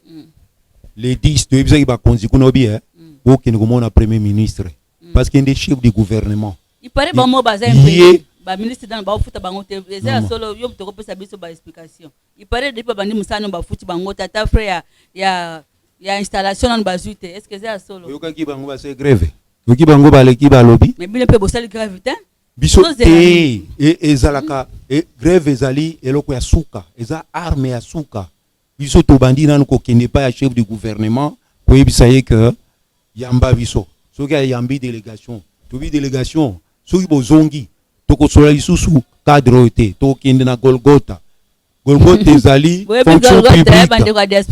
les 10 toyebisaki bakonzi kuna obi bokende komona premier ministre parce que nde chef du gouvernement. Il paraît bango baza impayé, baministre nano baofuta bango te. Eza ya solo? Yo moto okopesa biso baexplication. Il paraît depuis babandi mosala nano bafuti bango te, ata frais ya installation nano bazwi te. Est ce que eza ya solo? Oyokaki bango basali grève? Oyoki bango baleki balobi? Mais bino mpe bosali grève te. Biso te. Ezalaka grève ezali eloko ya suka, eza arme ya suka. Biso tobandi nanu kokende epai ya chef du gouvernement koyebisa ye ke yamba biso. Soki ayambi délégation, tobi délégation soki bozongi, tokosola lisusu cadre oyo te, tokokende na Golgota. Golgota ezali fonction publique,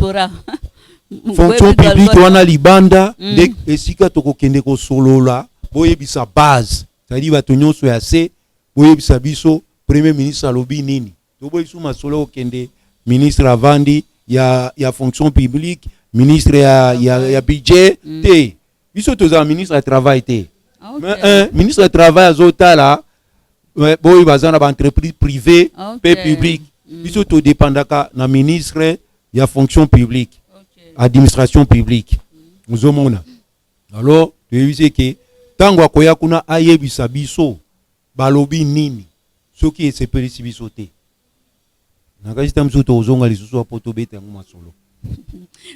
fonction publique wana libanda nde esika tokokende kosolola. Boyebisa base, c'est-à-dire bato nyonso ya se, boyebisa biso premier ministre alobi nini. Toboyi biso masolo okende ministre avandi ya fonction publique, ministre ya budget te. Biso tozala ministre ya travail te. Mais ministre ya travail azotala boyo baza na baentreprise privée mpe publique. Biso todépendaka na ministre ya fonction publique, administration publique. Ozomona, alors toyebisi ke ntango akoya kuna, ayebisa biso balobi nini. Soki esepelisi biso te, nakasi ta mosusu tozonga lisusu apo tobeta yango masolo.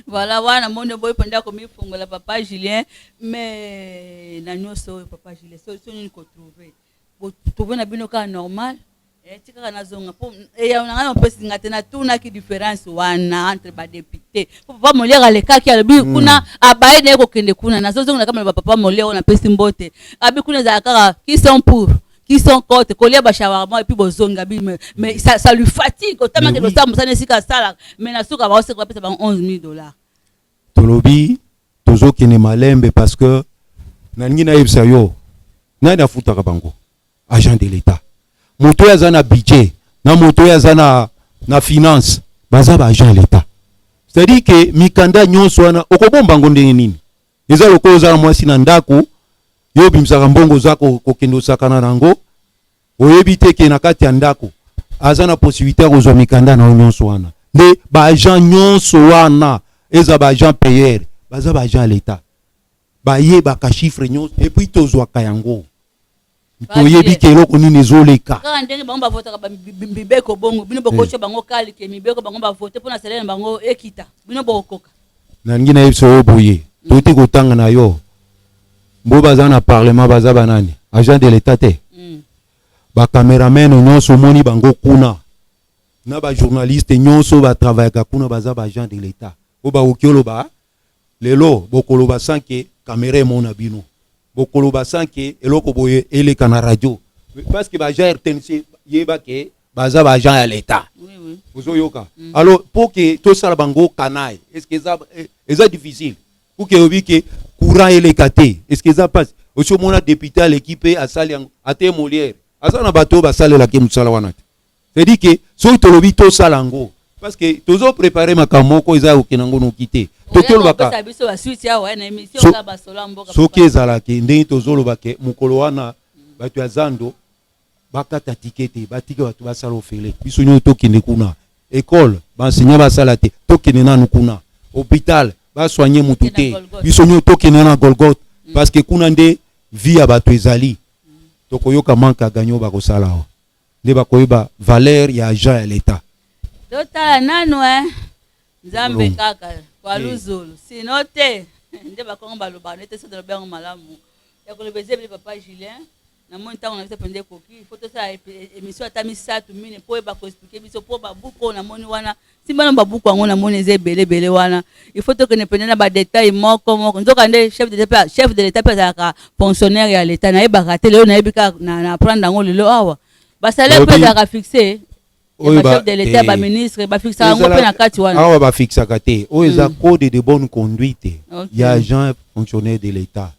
Voilà, wana moni oboyi mpenza komifungola, papa Julien. Mais na nyonso oyo, papa Julien, so nini kotrouver, botrouver na bino kaka normal? Ti kaka nazonga mpo eyawo na ngai opesi nga te. Natunaki différence wana entre badéputé, po papa Molière alekaki, alobi kuna abaye na ye kokende kuna. Nazozonga kama bapapa Molière oyo napesi mbote, abi kuna ezala kaka qui sont pour, qui sont contre, kolia bashawarma et puis bozonga bi. Mais ça lui fatigue otamaki kosala mosala esika asalaka, mais na suka baoseka bapesa bango 11 000 $. Tolobi tozokende malembe, parce que nalingi nayebisa yo, nani afutaka bango? Agent de l'État. Moto oyo aza na budget na moto oyo aza na finance baza baagent ya l'État. C'est-à-dire que mikanda nyonso wana okobomba yango ndenge nini? Eza lokola oza na mwasi na ndako, yo obimisaka mbongo, oza kokende osakana nango, oyebi te ke na kati ya ndako aza na possibilité ya kozwa mikanda na yo nyonso wana. Nde baagent nyonso wana eza baagent payeur, baza baagent ya l'État, bayebaka chiffre nyonso et puis tozwaka yango, toyebi ke eloko nini ezoleka. Kaka ndenge bango bavotaka mibeko bongo, bino bokotya bango kalike mibeko bango bavote mpo na salaire na bango ekita, bino bokokoka? Nalingi nayebisa oyo boye, toti kotanga na yo mbo baza na parlement, baza banani? Agent de l'État te? Bacaméraman nyonso omoni bango kuna na bajournaliste nyonso batravaillaka kuna, baza baagent de l'État oyo bakoki oloba lelo bokoloba sans que caméra emona bino, bokoloba sans que eloko boye eleka na radio, parce que baagent RTNC, yeba ke baza baagent ya l'État. Ozoyoka? Alors, pour que tosala bango canaille, est ce que eza difficile? Pour que oyebi ke courant eleka te, est ce que eza mpasi? Osi omona député aleki mpe asali yango? Ate Molière aza na bato oyo basalelaki mosala wana te. C'est-à-dire que soki tolobi tosala yango, parce que tozoprépare makambo moko eza kokende yango noki te. Toki olobaka Kopesa biso basuite awa na émission kaka basolo ya mboka. Soki ezalaki ndenge tozoloba ke mokolo wana bato ya zando bakata ticket te, batika bato basala ofele, biso nyonso tokende kuna. École, baenseignant basala te, tokende nanu kuna. Hôpital, basoigne mutu te, biso nyonso tokende na Golgote, parce que kuna nde vie ya bato ezali. Tokoyoka manque à gagner oyo bakosala awa, nde bakoyeba valeur ya agent ya l'État. Totala nanu e Nzambe. Bolongo. Kaka kwa luzulu, sino te nde bakongo balobaka nde te. So tolobi yango malamu ya koloba eza ebele. Papa Julien, namoni ntango na biso mpenza ekoki. Faut tosala émission ata misato, mine, mpo oyeba koexpliquer biso, mpo babuku oyo namoni wana, nsimba na babuku yango namoni eza ebele ebele wana, il faut tokende mpenza na badetail moko moko. Nzoka nde chef de l'État mpe azalaka fonctionnaire ya l'État, nayebaka te. Lelo nayebi kaka na apprendre yango lelo awa. Basalaire mpe ezalaka fixe ya bachef de l'État, baministre, bafixaka yango mpe na kati wana? Awa bafixaka te. Oyo eza code de bonne conduite ya agent fonctionnaire de l'État.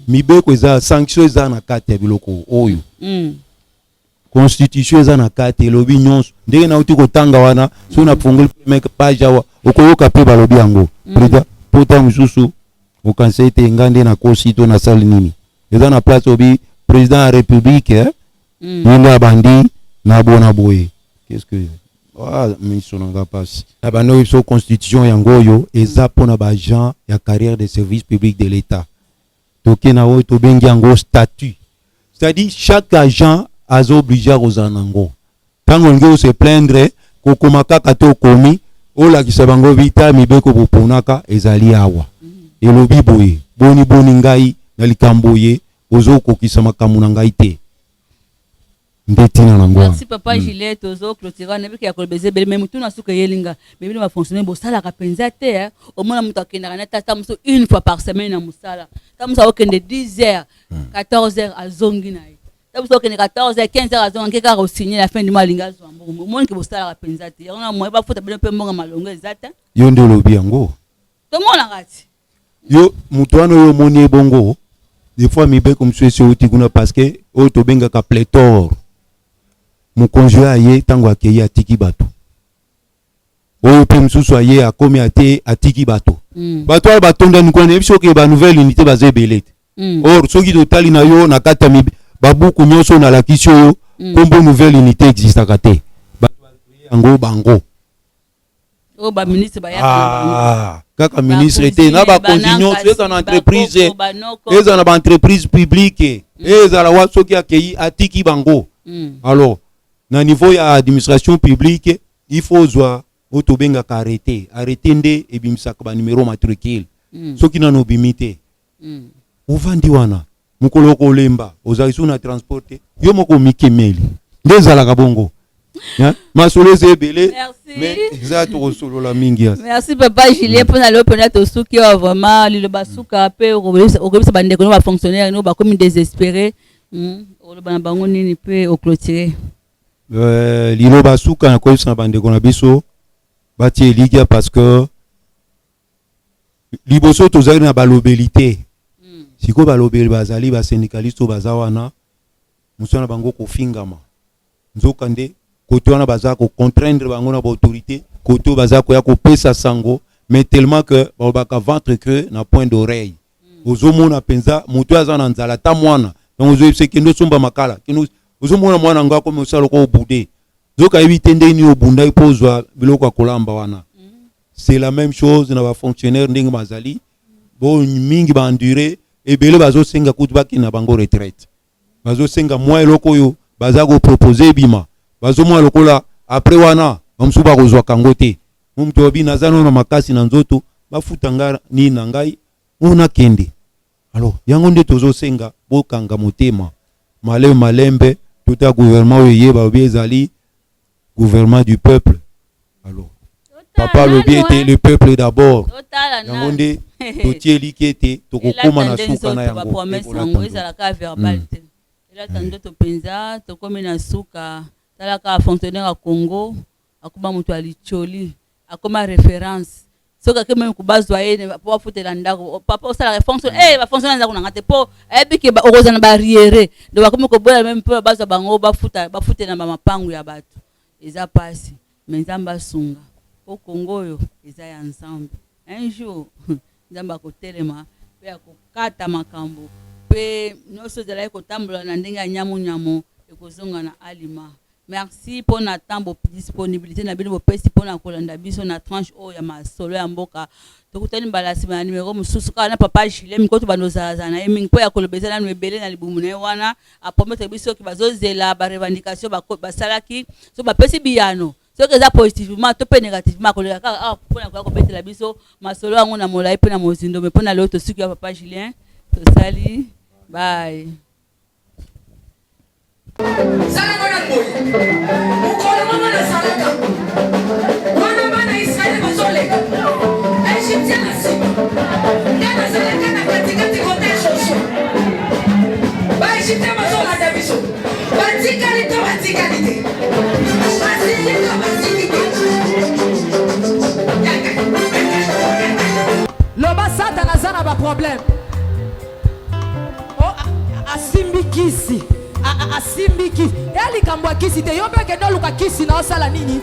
Mibeko eza, sanction eza na kati ya biloko oyo. Constitution eza na kati, elobi nyonso ndenge nauti kotanga wana. Soki nafungoli première page awa, okoyoka mpe balobi yango. Président, po ntango mosusu okanisa ete nga nde nakosi to nasali nini, eza na place obi président ya République, eh? Ye nde abandi na bona boye. Qu'est-ce que, ah, miso na nga mpasi na bandi oyo. Biso constitution yango oyo eza mpona baagent ya carrière de service public de l'État. Toke na oyo tobengi yango statut, c'est-à-dire chaque agent aza obligé ya kozala nango. Ntango olingi ose plaindre, kokoma kaka te, okomi olakisa bango vita mibeko boponaka ezali awa, elobi boye, boni boni ngai na likambo ye ozokokisa makambo na ngai te, nde ntina nango wana. Merci, papa Julien. Tozoclôturer. Nayebi ya koloba eza ebele, mais motu na suka eyelinga me bino bafonctionnaire bosalaka mpenza te, eh. Omona moto akendaka na tata mosusu une fois par semaine na mosala. Ta mosusu akokende 10 heures, 14 heures azongi na ye. Ta mosusu akokende 14 heures, 15 heures azongi, ake kaka kosigne. La fin du mois alingi azwa mbongo. Omoni ke bosalaka mpenza te. Yango na moye bafuta bino mpe mbongo malongo eza te. Yo nde olobi yango. Tomonaka ti. Yo moto wana oyo omoni ebongo, des fois mibeko mosusu esi euti kuna, parce que oyo tobengaka pléthore, mokonzi oyo aye, ntango akei atiki bato oyo mpe mosusu aye akomi ate atiki bato. Bato wana batondani kuna, nayebi soki banouvelle unité baza ebele te. Or soki totali na yo na kati ya babuku nyonso oyo nalakisi oyo, nkombo nouvelle unité existaka te. Bato bacréer yango bango. Oyo baministre bayaka na bango. Ah, kaka ministre te, na bakonzi nyonso, eza na entreprise, bakoko, banoko. Eza na baentreprise publique, ezala wa soki akei atiki bango. Alors na niveau ya administration publique, il faut ozwa Oyo tobengaka arrete. Arrete nde ebimisaka ba numero matricule. Mm. Soki nanu obimi te. Mm. Ovandi wana, mokolo okolemba, ozali lisusu na transport te, yo moko omikemeli. Nde ezalaka bongo. Hein? Masolo eza ebele, mais eza tokosolola mingi. Merci papa Julien mpona lelo mpenza tosuki awa vraiment liloba suka mpe okoyebisa bandeko no bafonctionnaire no bakomi désespéré hmm, oloba na bango nini mpe oclotire euh, liloba suka nakoyebisa na bandeko na biso batie elikya parce que liboso tozali na balobeli te hmm. sikoyo balobeli bazali basyndicaliste oyo baza wana mosala na bango kofingama nzoka nde kote wana baza ko contraindre bango na ba autorité kote oyo baza koya kopesa sango mais tellement que balobaka ventre creux na point d'oreille mm. ozomona mpenza moto oyo aza na nzala ata mwana donc ozoyebisa kende osomba makala kende ozomona mwana yango akomi osala lokola obude nzoka ayebi te ndenge nini obundaki mpo ozwa biloko ya kolamba wana mm. c'est la même chose na bafonctionnaire ndenge bazali bo mingi baendure ebele bazosenga kutu bakende na bango retraite bazosenga mwa eloko oyo baza kopropose ebima bazomona lokola apres wana bamosusu bakozwaka yango te mo moto alobi naza nano na makasi na nzoto bafuta nga nini na ngai oyo nakende alors yango nde tozosenga bokanga motema malembe malembe tota gouvernement oyo eye balobi ezali gouvernement du peuple alors papa alobi ete le peuple d'abord yango nde totie eliki ete tokokóma na suka na yango yango ezalaka verbal hmm. te elata hmm. ndoto mpenza tokomi na suka tala kaka fonctionnaire ya congo akoma moto ya licholi akoma référence soki ake meme kobazwa ye mpo bafutela ndako papa osalaka fonction e eh, bafonctionnaire ndako na nga te mpo ayebi ke okozala na barriere donc bakomi koboya meme mpo bazwa bango bafuta bafutela bamapangu ya bato eza mpasi me nzambe asunga mpo kongo oyo eza ya nzambe un jour nzambe akotelema mpe akokata makambo mpe nyonso ezalaki kotambola na ndenge ya nyamunyamu ekozonga na alima Merci pona temps bo disponibilite na bino bopesi pona kolanda biso na tranche oyo ya masolo ya mboka. Tokutani mbala sima na numero mosusu kaka na papa Julien miko tobanda ozalazala na ye mingi mpo ya koloba eza nanu ebele na libumu na ye wana apromettre biso ke bazozela ba revendication basalaki so bapesi biyano soki eza positivement to mpe negativement akoleka kaka awa mpona koya kobetela biso masolo yango na molai mpe na mozindo me mpo na lelo tosuki ya papa Julien tosali bye. Sala ngo na boye. Mokolo moko nazalaka wana bana Israele bazoleka Egyptien na nsima, nga nazalaka na katikati kote ya Joshua. Baegyptien bazolanda biso, batikali to batikali te, basili to basili te. Loba Satana aza na ba problème. Oh, asimbi kisi asimbi kisi ya likambo ya kisi te yo mpe kende oluka kisi na osala nini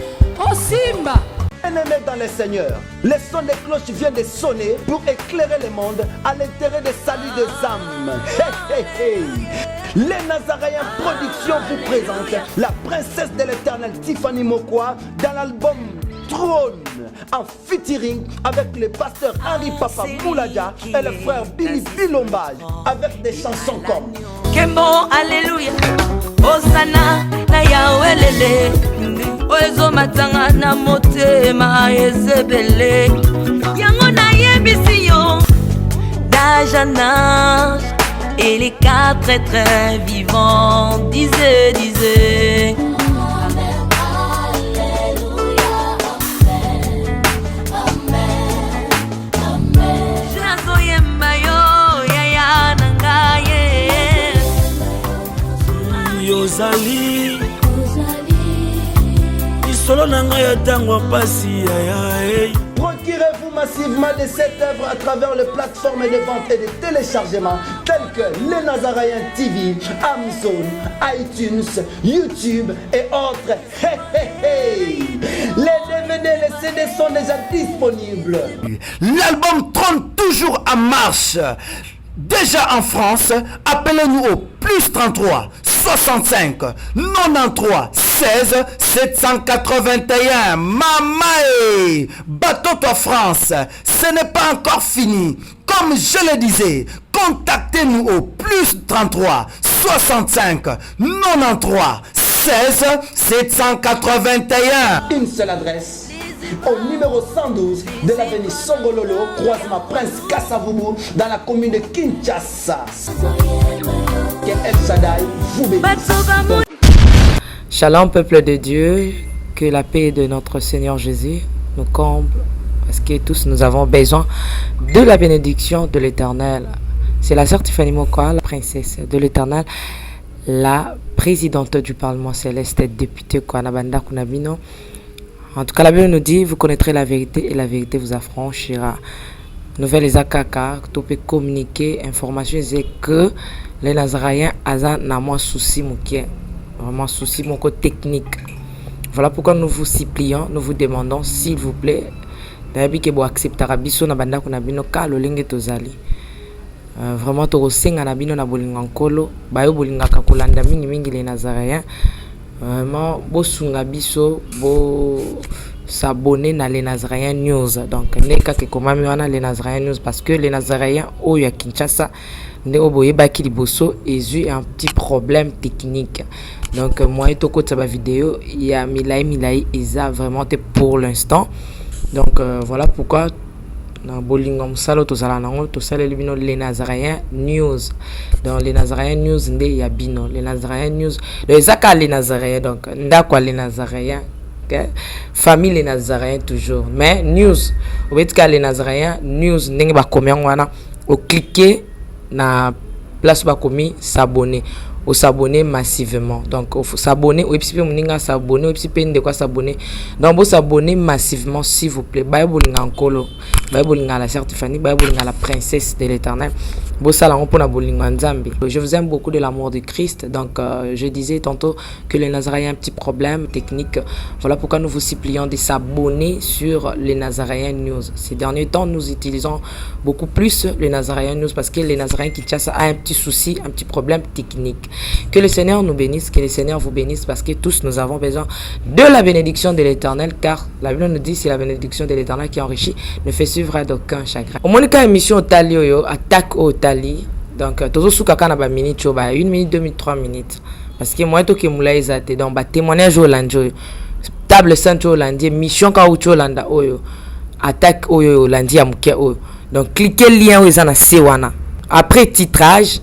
osimba Bien-aimés dans le Seigneur, le son des cloches vient de sonner pour éclairer le monde à l'intérêt des salut des âmes. Hey, hey, hey. Les Nazaréens Productions vous présente la princesse de l'éternel Tiffany Mokwa dans l'album Trône en featuring avec le pasteur Henri Papa Mouladia et le frère Billy Bilombage avec des chansons comme Kembo, Alléluia, Hosanna, na Yahweh oyo ezomatanga na motema ezebele yango nayebisi yo d'âge en âge et les quatre êtres vivants disaient disaient yozali lisolo na ngai ya ntango ya mpasi yaya Procurez-vous massivement de cette œuvre à travers les plateformes de vente et de téléchargement telles que les Nazaréens TV, Amazon, iTunes, YouTube et autres. Hey, hey, hey. Les DVD et les CD sont déjà disponibles. L'album trône toujours en marche. Déjà en France, appelez-nous au plus 33 65 93 16 781. Mamae, bateau France, ce n'est pas encore fini. Comme je le disais, contactez-nous au plus 33 65 93 16 781. Une seule adresse, au numéro 112 de l'avenue Songololo, croisement Prince Kassavubu, dans la commune de Kinshasa. Que El Shaddai vous bénisse. Shalom peuple de Dieu, que la paix de notre Seigneur Jésus nous comble parce que tous nous avons besoin de la bénédiction de l'Éternel. C'est la sœur Tiffany Mokwa, la princesse de l'Éternel, la présidente du Parlement céleste, députée Kwanabanda Kunabino. En tout cas, la Bible nous dit, vous connaîtrez la vérité et la vérité vous affranchira. Nouvelle eza kaka to pe communiquer information eza que les Nazaréens aza na mwa souci moke, vraiment souci moko technique. Voilà pourquoi nous vous supplions, nous vous demandons s'il vous plaît, nayebi ke bo acceptaka biso na bandako na bino ka lolenge tozali. Euh, vraiment tokosenga na bino na bolingo ya Nkolo, bayo bolingaka kolanda mingi mingi les Nazaréens, vraiment bosunga biso bo s'abonner na les Nazaréens News. Donc nde kaka ekomami wana les Nazaréens News parce que les Nazaréens oyo ya Kinshasa nde oyo boyebaki liboso ezwi un petit problème technique. Donc moyen tokotisa ba vidéo ya milai milai eza vraiment te pour l'instant. Donc euh, voilà pourquoi na bolingo ya mosala oyo tozala nango tosaleli bino les Nazaréens News. Donc les Nazaréens News nde ya bino, les Nazaréens News. Donc eza kaka les Nazaréens, donc ndako ya les Nazaréens, okay? Famille les Nazaréens toujours, mais news obeti kaka les Nazaréens News ndenge bakomi yango wana, oclique na place bakomi s'abonner, osabonner massivement. Donc s'abonner, oyebisi mpe moninga s'abonner, oyebisi mpe ndeko asabonner. Donc bosabonner massivement s'il vous plaît. Baye bolinga Nkolo, baye bolinga la sœur Tiffany, baye bolinga la princesse de l'Éternel, bosala yango mpona bolingo ya Nzambe. Je vous aime beaucoup de l'amour de Christ. Donc je disais tantôt que les Nazaréens un petit problème technique. Voilà pourquoi nous vous supplions de s'abonner sur les Nazaréens News. Ces derniers temps, nous utilisons beaucoup plus les Nazaréens News parce que les Nazaréens Kinshasa a un petit souci, un petit problème technique. Que le Seigneur nous bénisse, que le Seigneur vous bénisse, parce que tous nous avons besoin de la bénédiction de l'Éternel, car la Bible nous dit c'est la bénédiction de l'Éternel qui enrichit, ne fait suivre d'aucun chagrin. Au monika émission otali oyo, attaque otali. Donc tozo suka kaka na ba minutes oyo, ba 1 minute, 2 minutes, 3 minutes. Parce que moi toke mula eza te. Donc ba témoignage olandi oyo, table sainte oyo olandi, mission ka uti olanda oyo, attaque oyo olandi ya moke oyo. Donc cliquez lien oyo eza na se wana. Après titrage,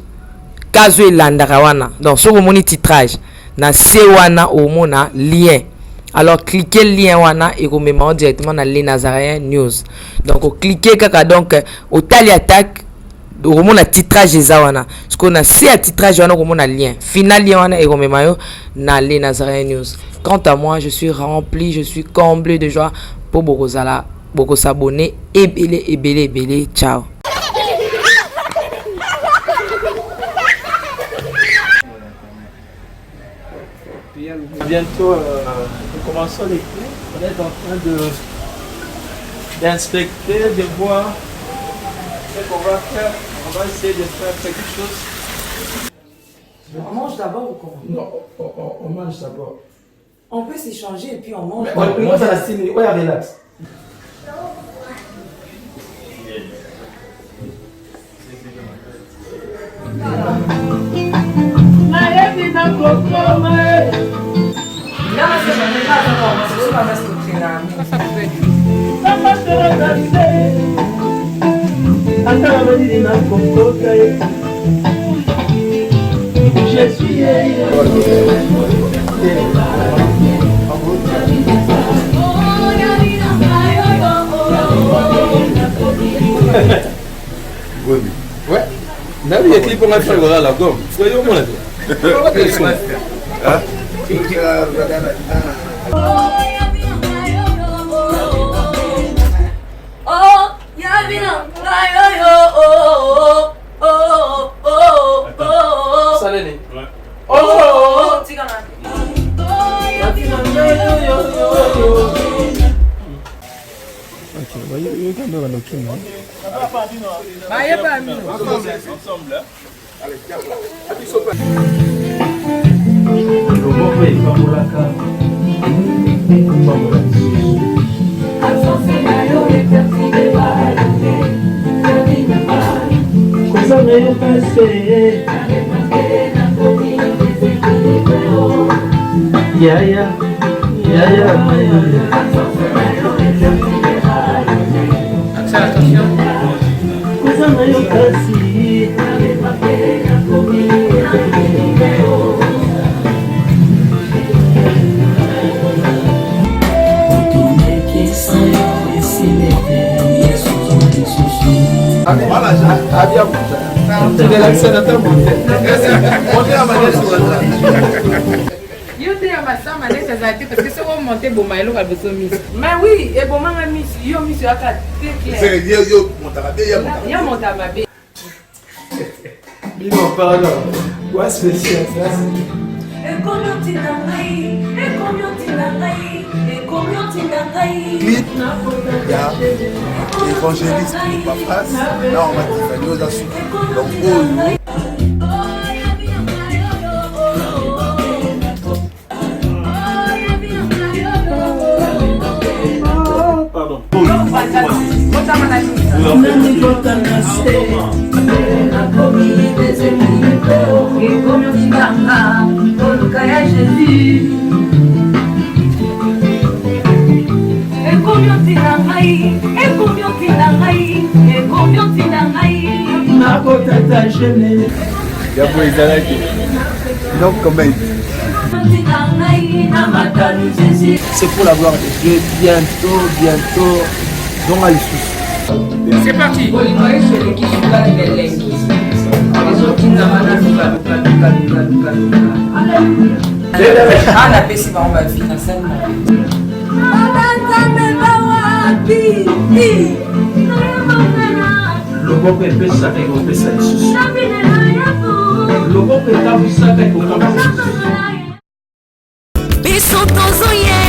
kazo elandaka wana. Donc soki omoni titrage na se wana, omona lien. Alors cliquez lien wana, ekomema yo directement na les Nazaréens News. Donc oclique kaka, donc otali attaque, okomona titrage eza wana. Sikoyo na se ya titrage wana okomona lien final, lien wana ekomema yo na les Nazaréens News. Quant à moi, je suis rempli, je suis comblé de joie mpo bokozala bokosabone ebele ebele ebele. Ciao. Bientôt, nous commençons l'été. On est en train de d'inspecter, de voir ce qu'on va faire. On va essayer de faire quelque chose. On mange d'abord ou comment? Non, on mange d'abord. On peut s'échanger et puis on mange. Moi, ça la signe. Ouais, relax. Nayebi nakokoma. Ata na malili nakokota ye. Je suis. Ouais. Nabi ya clip nga fere kolala gom. Sikoyo yo omona te. Hein? Oh, yabina, ayo yo, oh, oh, oh, oh, oh. Salene. Oh, oh, tika na. Ok, yoka ndo banda okima. Bayeba mino. Ensemble. Loboko epambolaka ekopambola lisusu. Kozanga yo pase. Yaya, yaya, yaya. Faire attention. Kozanga yo kasi Yo nde ya masama neti azala te parce que soki omonte eboma eloko ya liboso miso. Mais oui, ebomanga miso, yo miso yaka te clair. Yo montaka te, ya montaka. Ya montaka mabe. Bino pardon. Wa spécial ça. Ekomi otinda ngai, ekomi otinda ngai, ekomi otinda ngai. Clip ya évangéliste Epafras na Mama Tiffany oza suki. Donc oyo Nakotata gene ya boye ezalaki no comment. C'est pour la gloire de Dieu. Bientôt, bientôt, zonga lisusu. C'est parti. Bolingo yesu eleki sukali na elengi ezotindama na luka luka luka luka luka luka a napesi bango bavi nasali mabe. Loboko epesaka ekopesa lisusu, loboko etambwisaka ekotambwisa lisusu. Biso tozoyemba.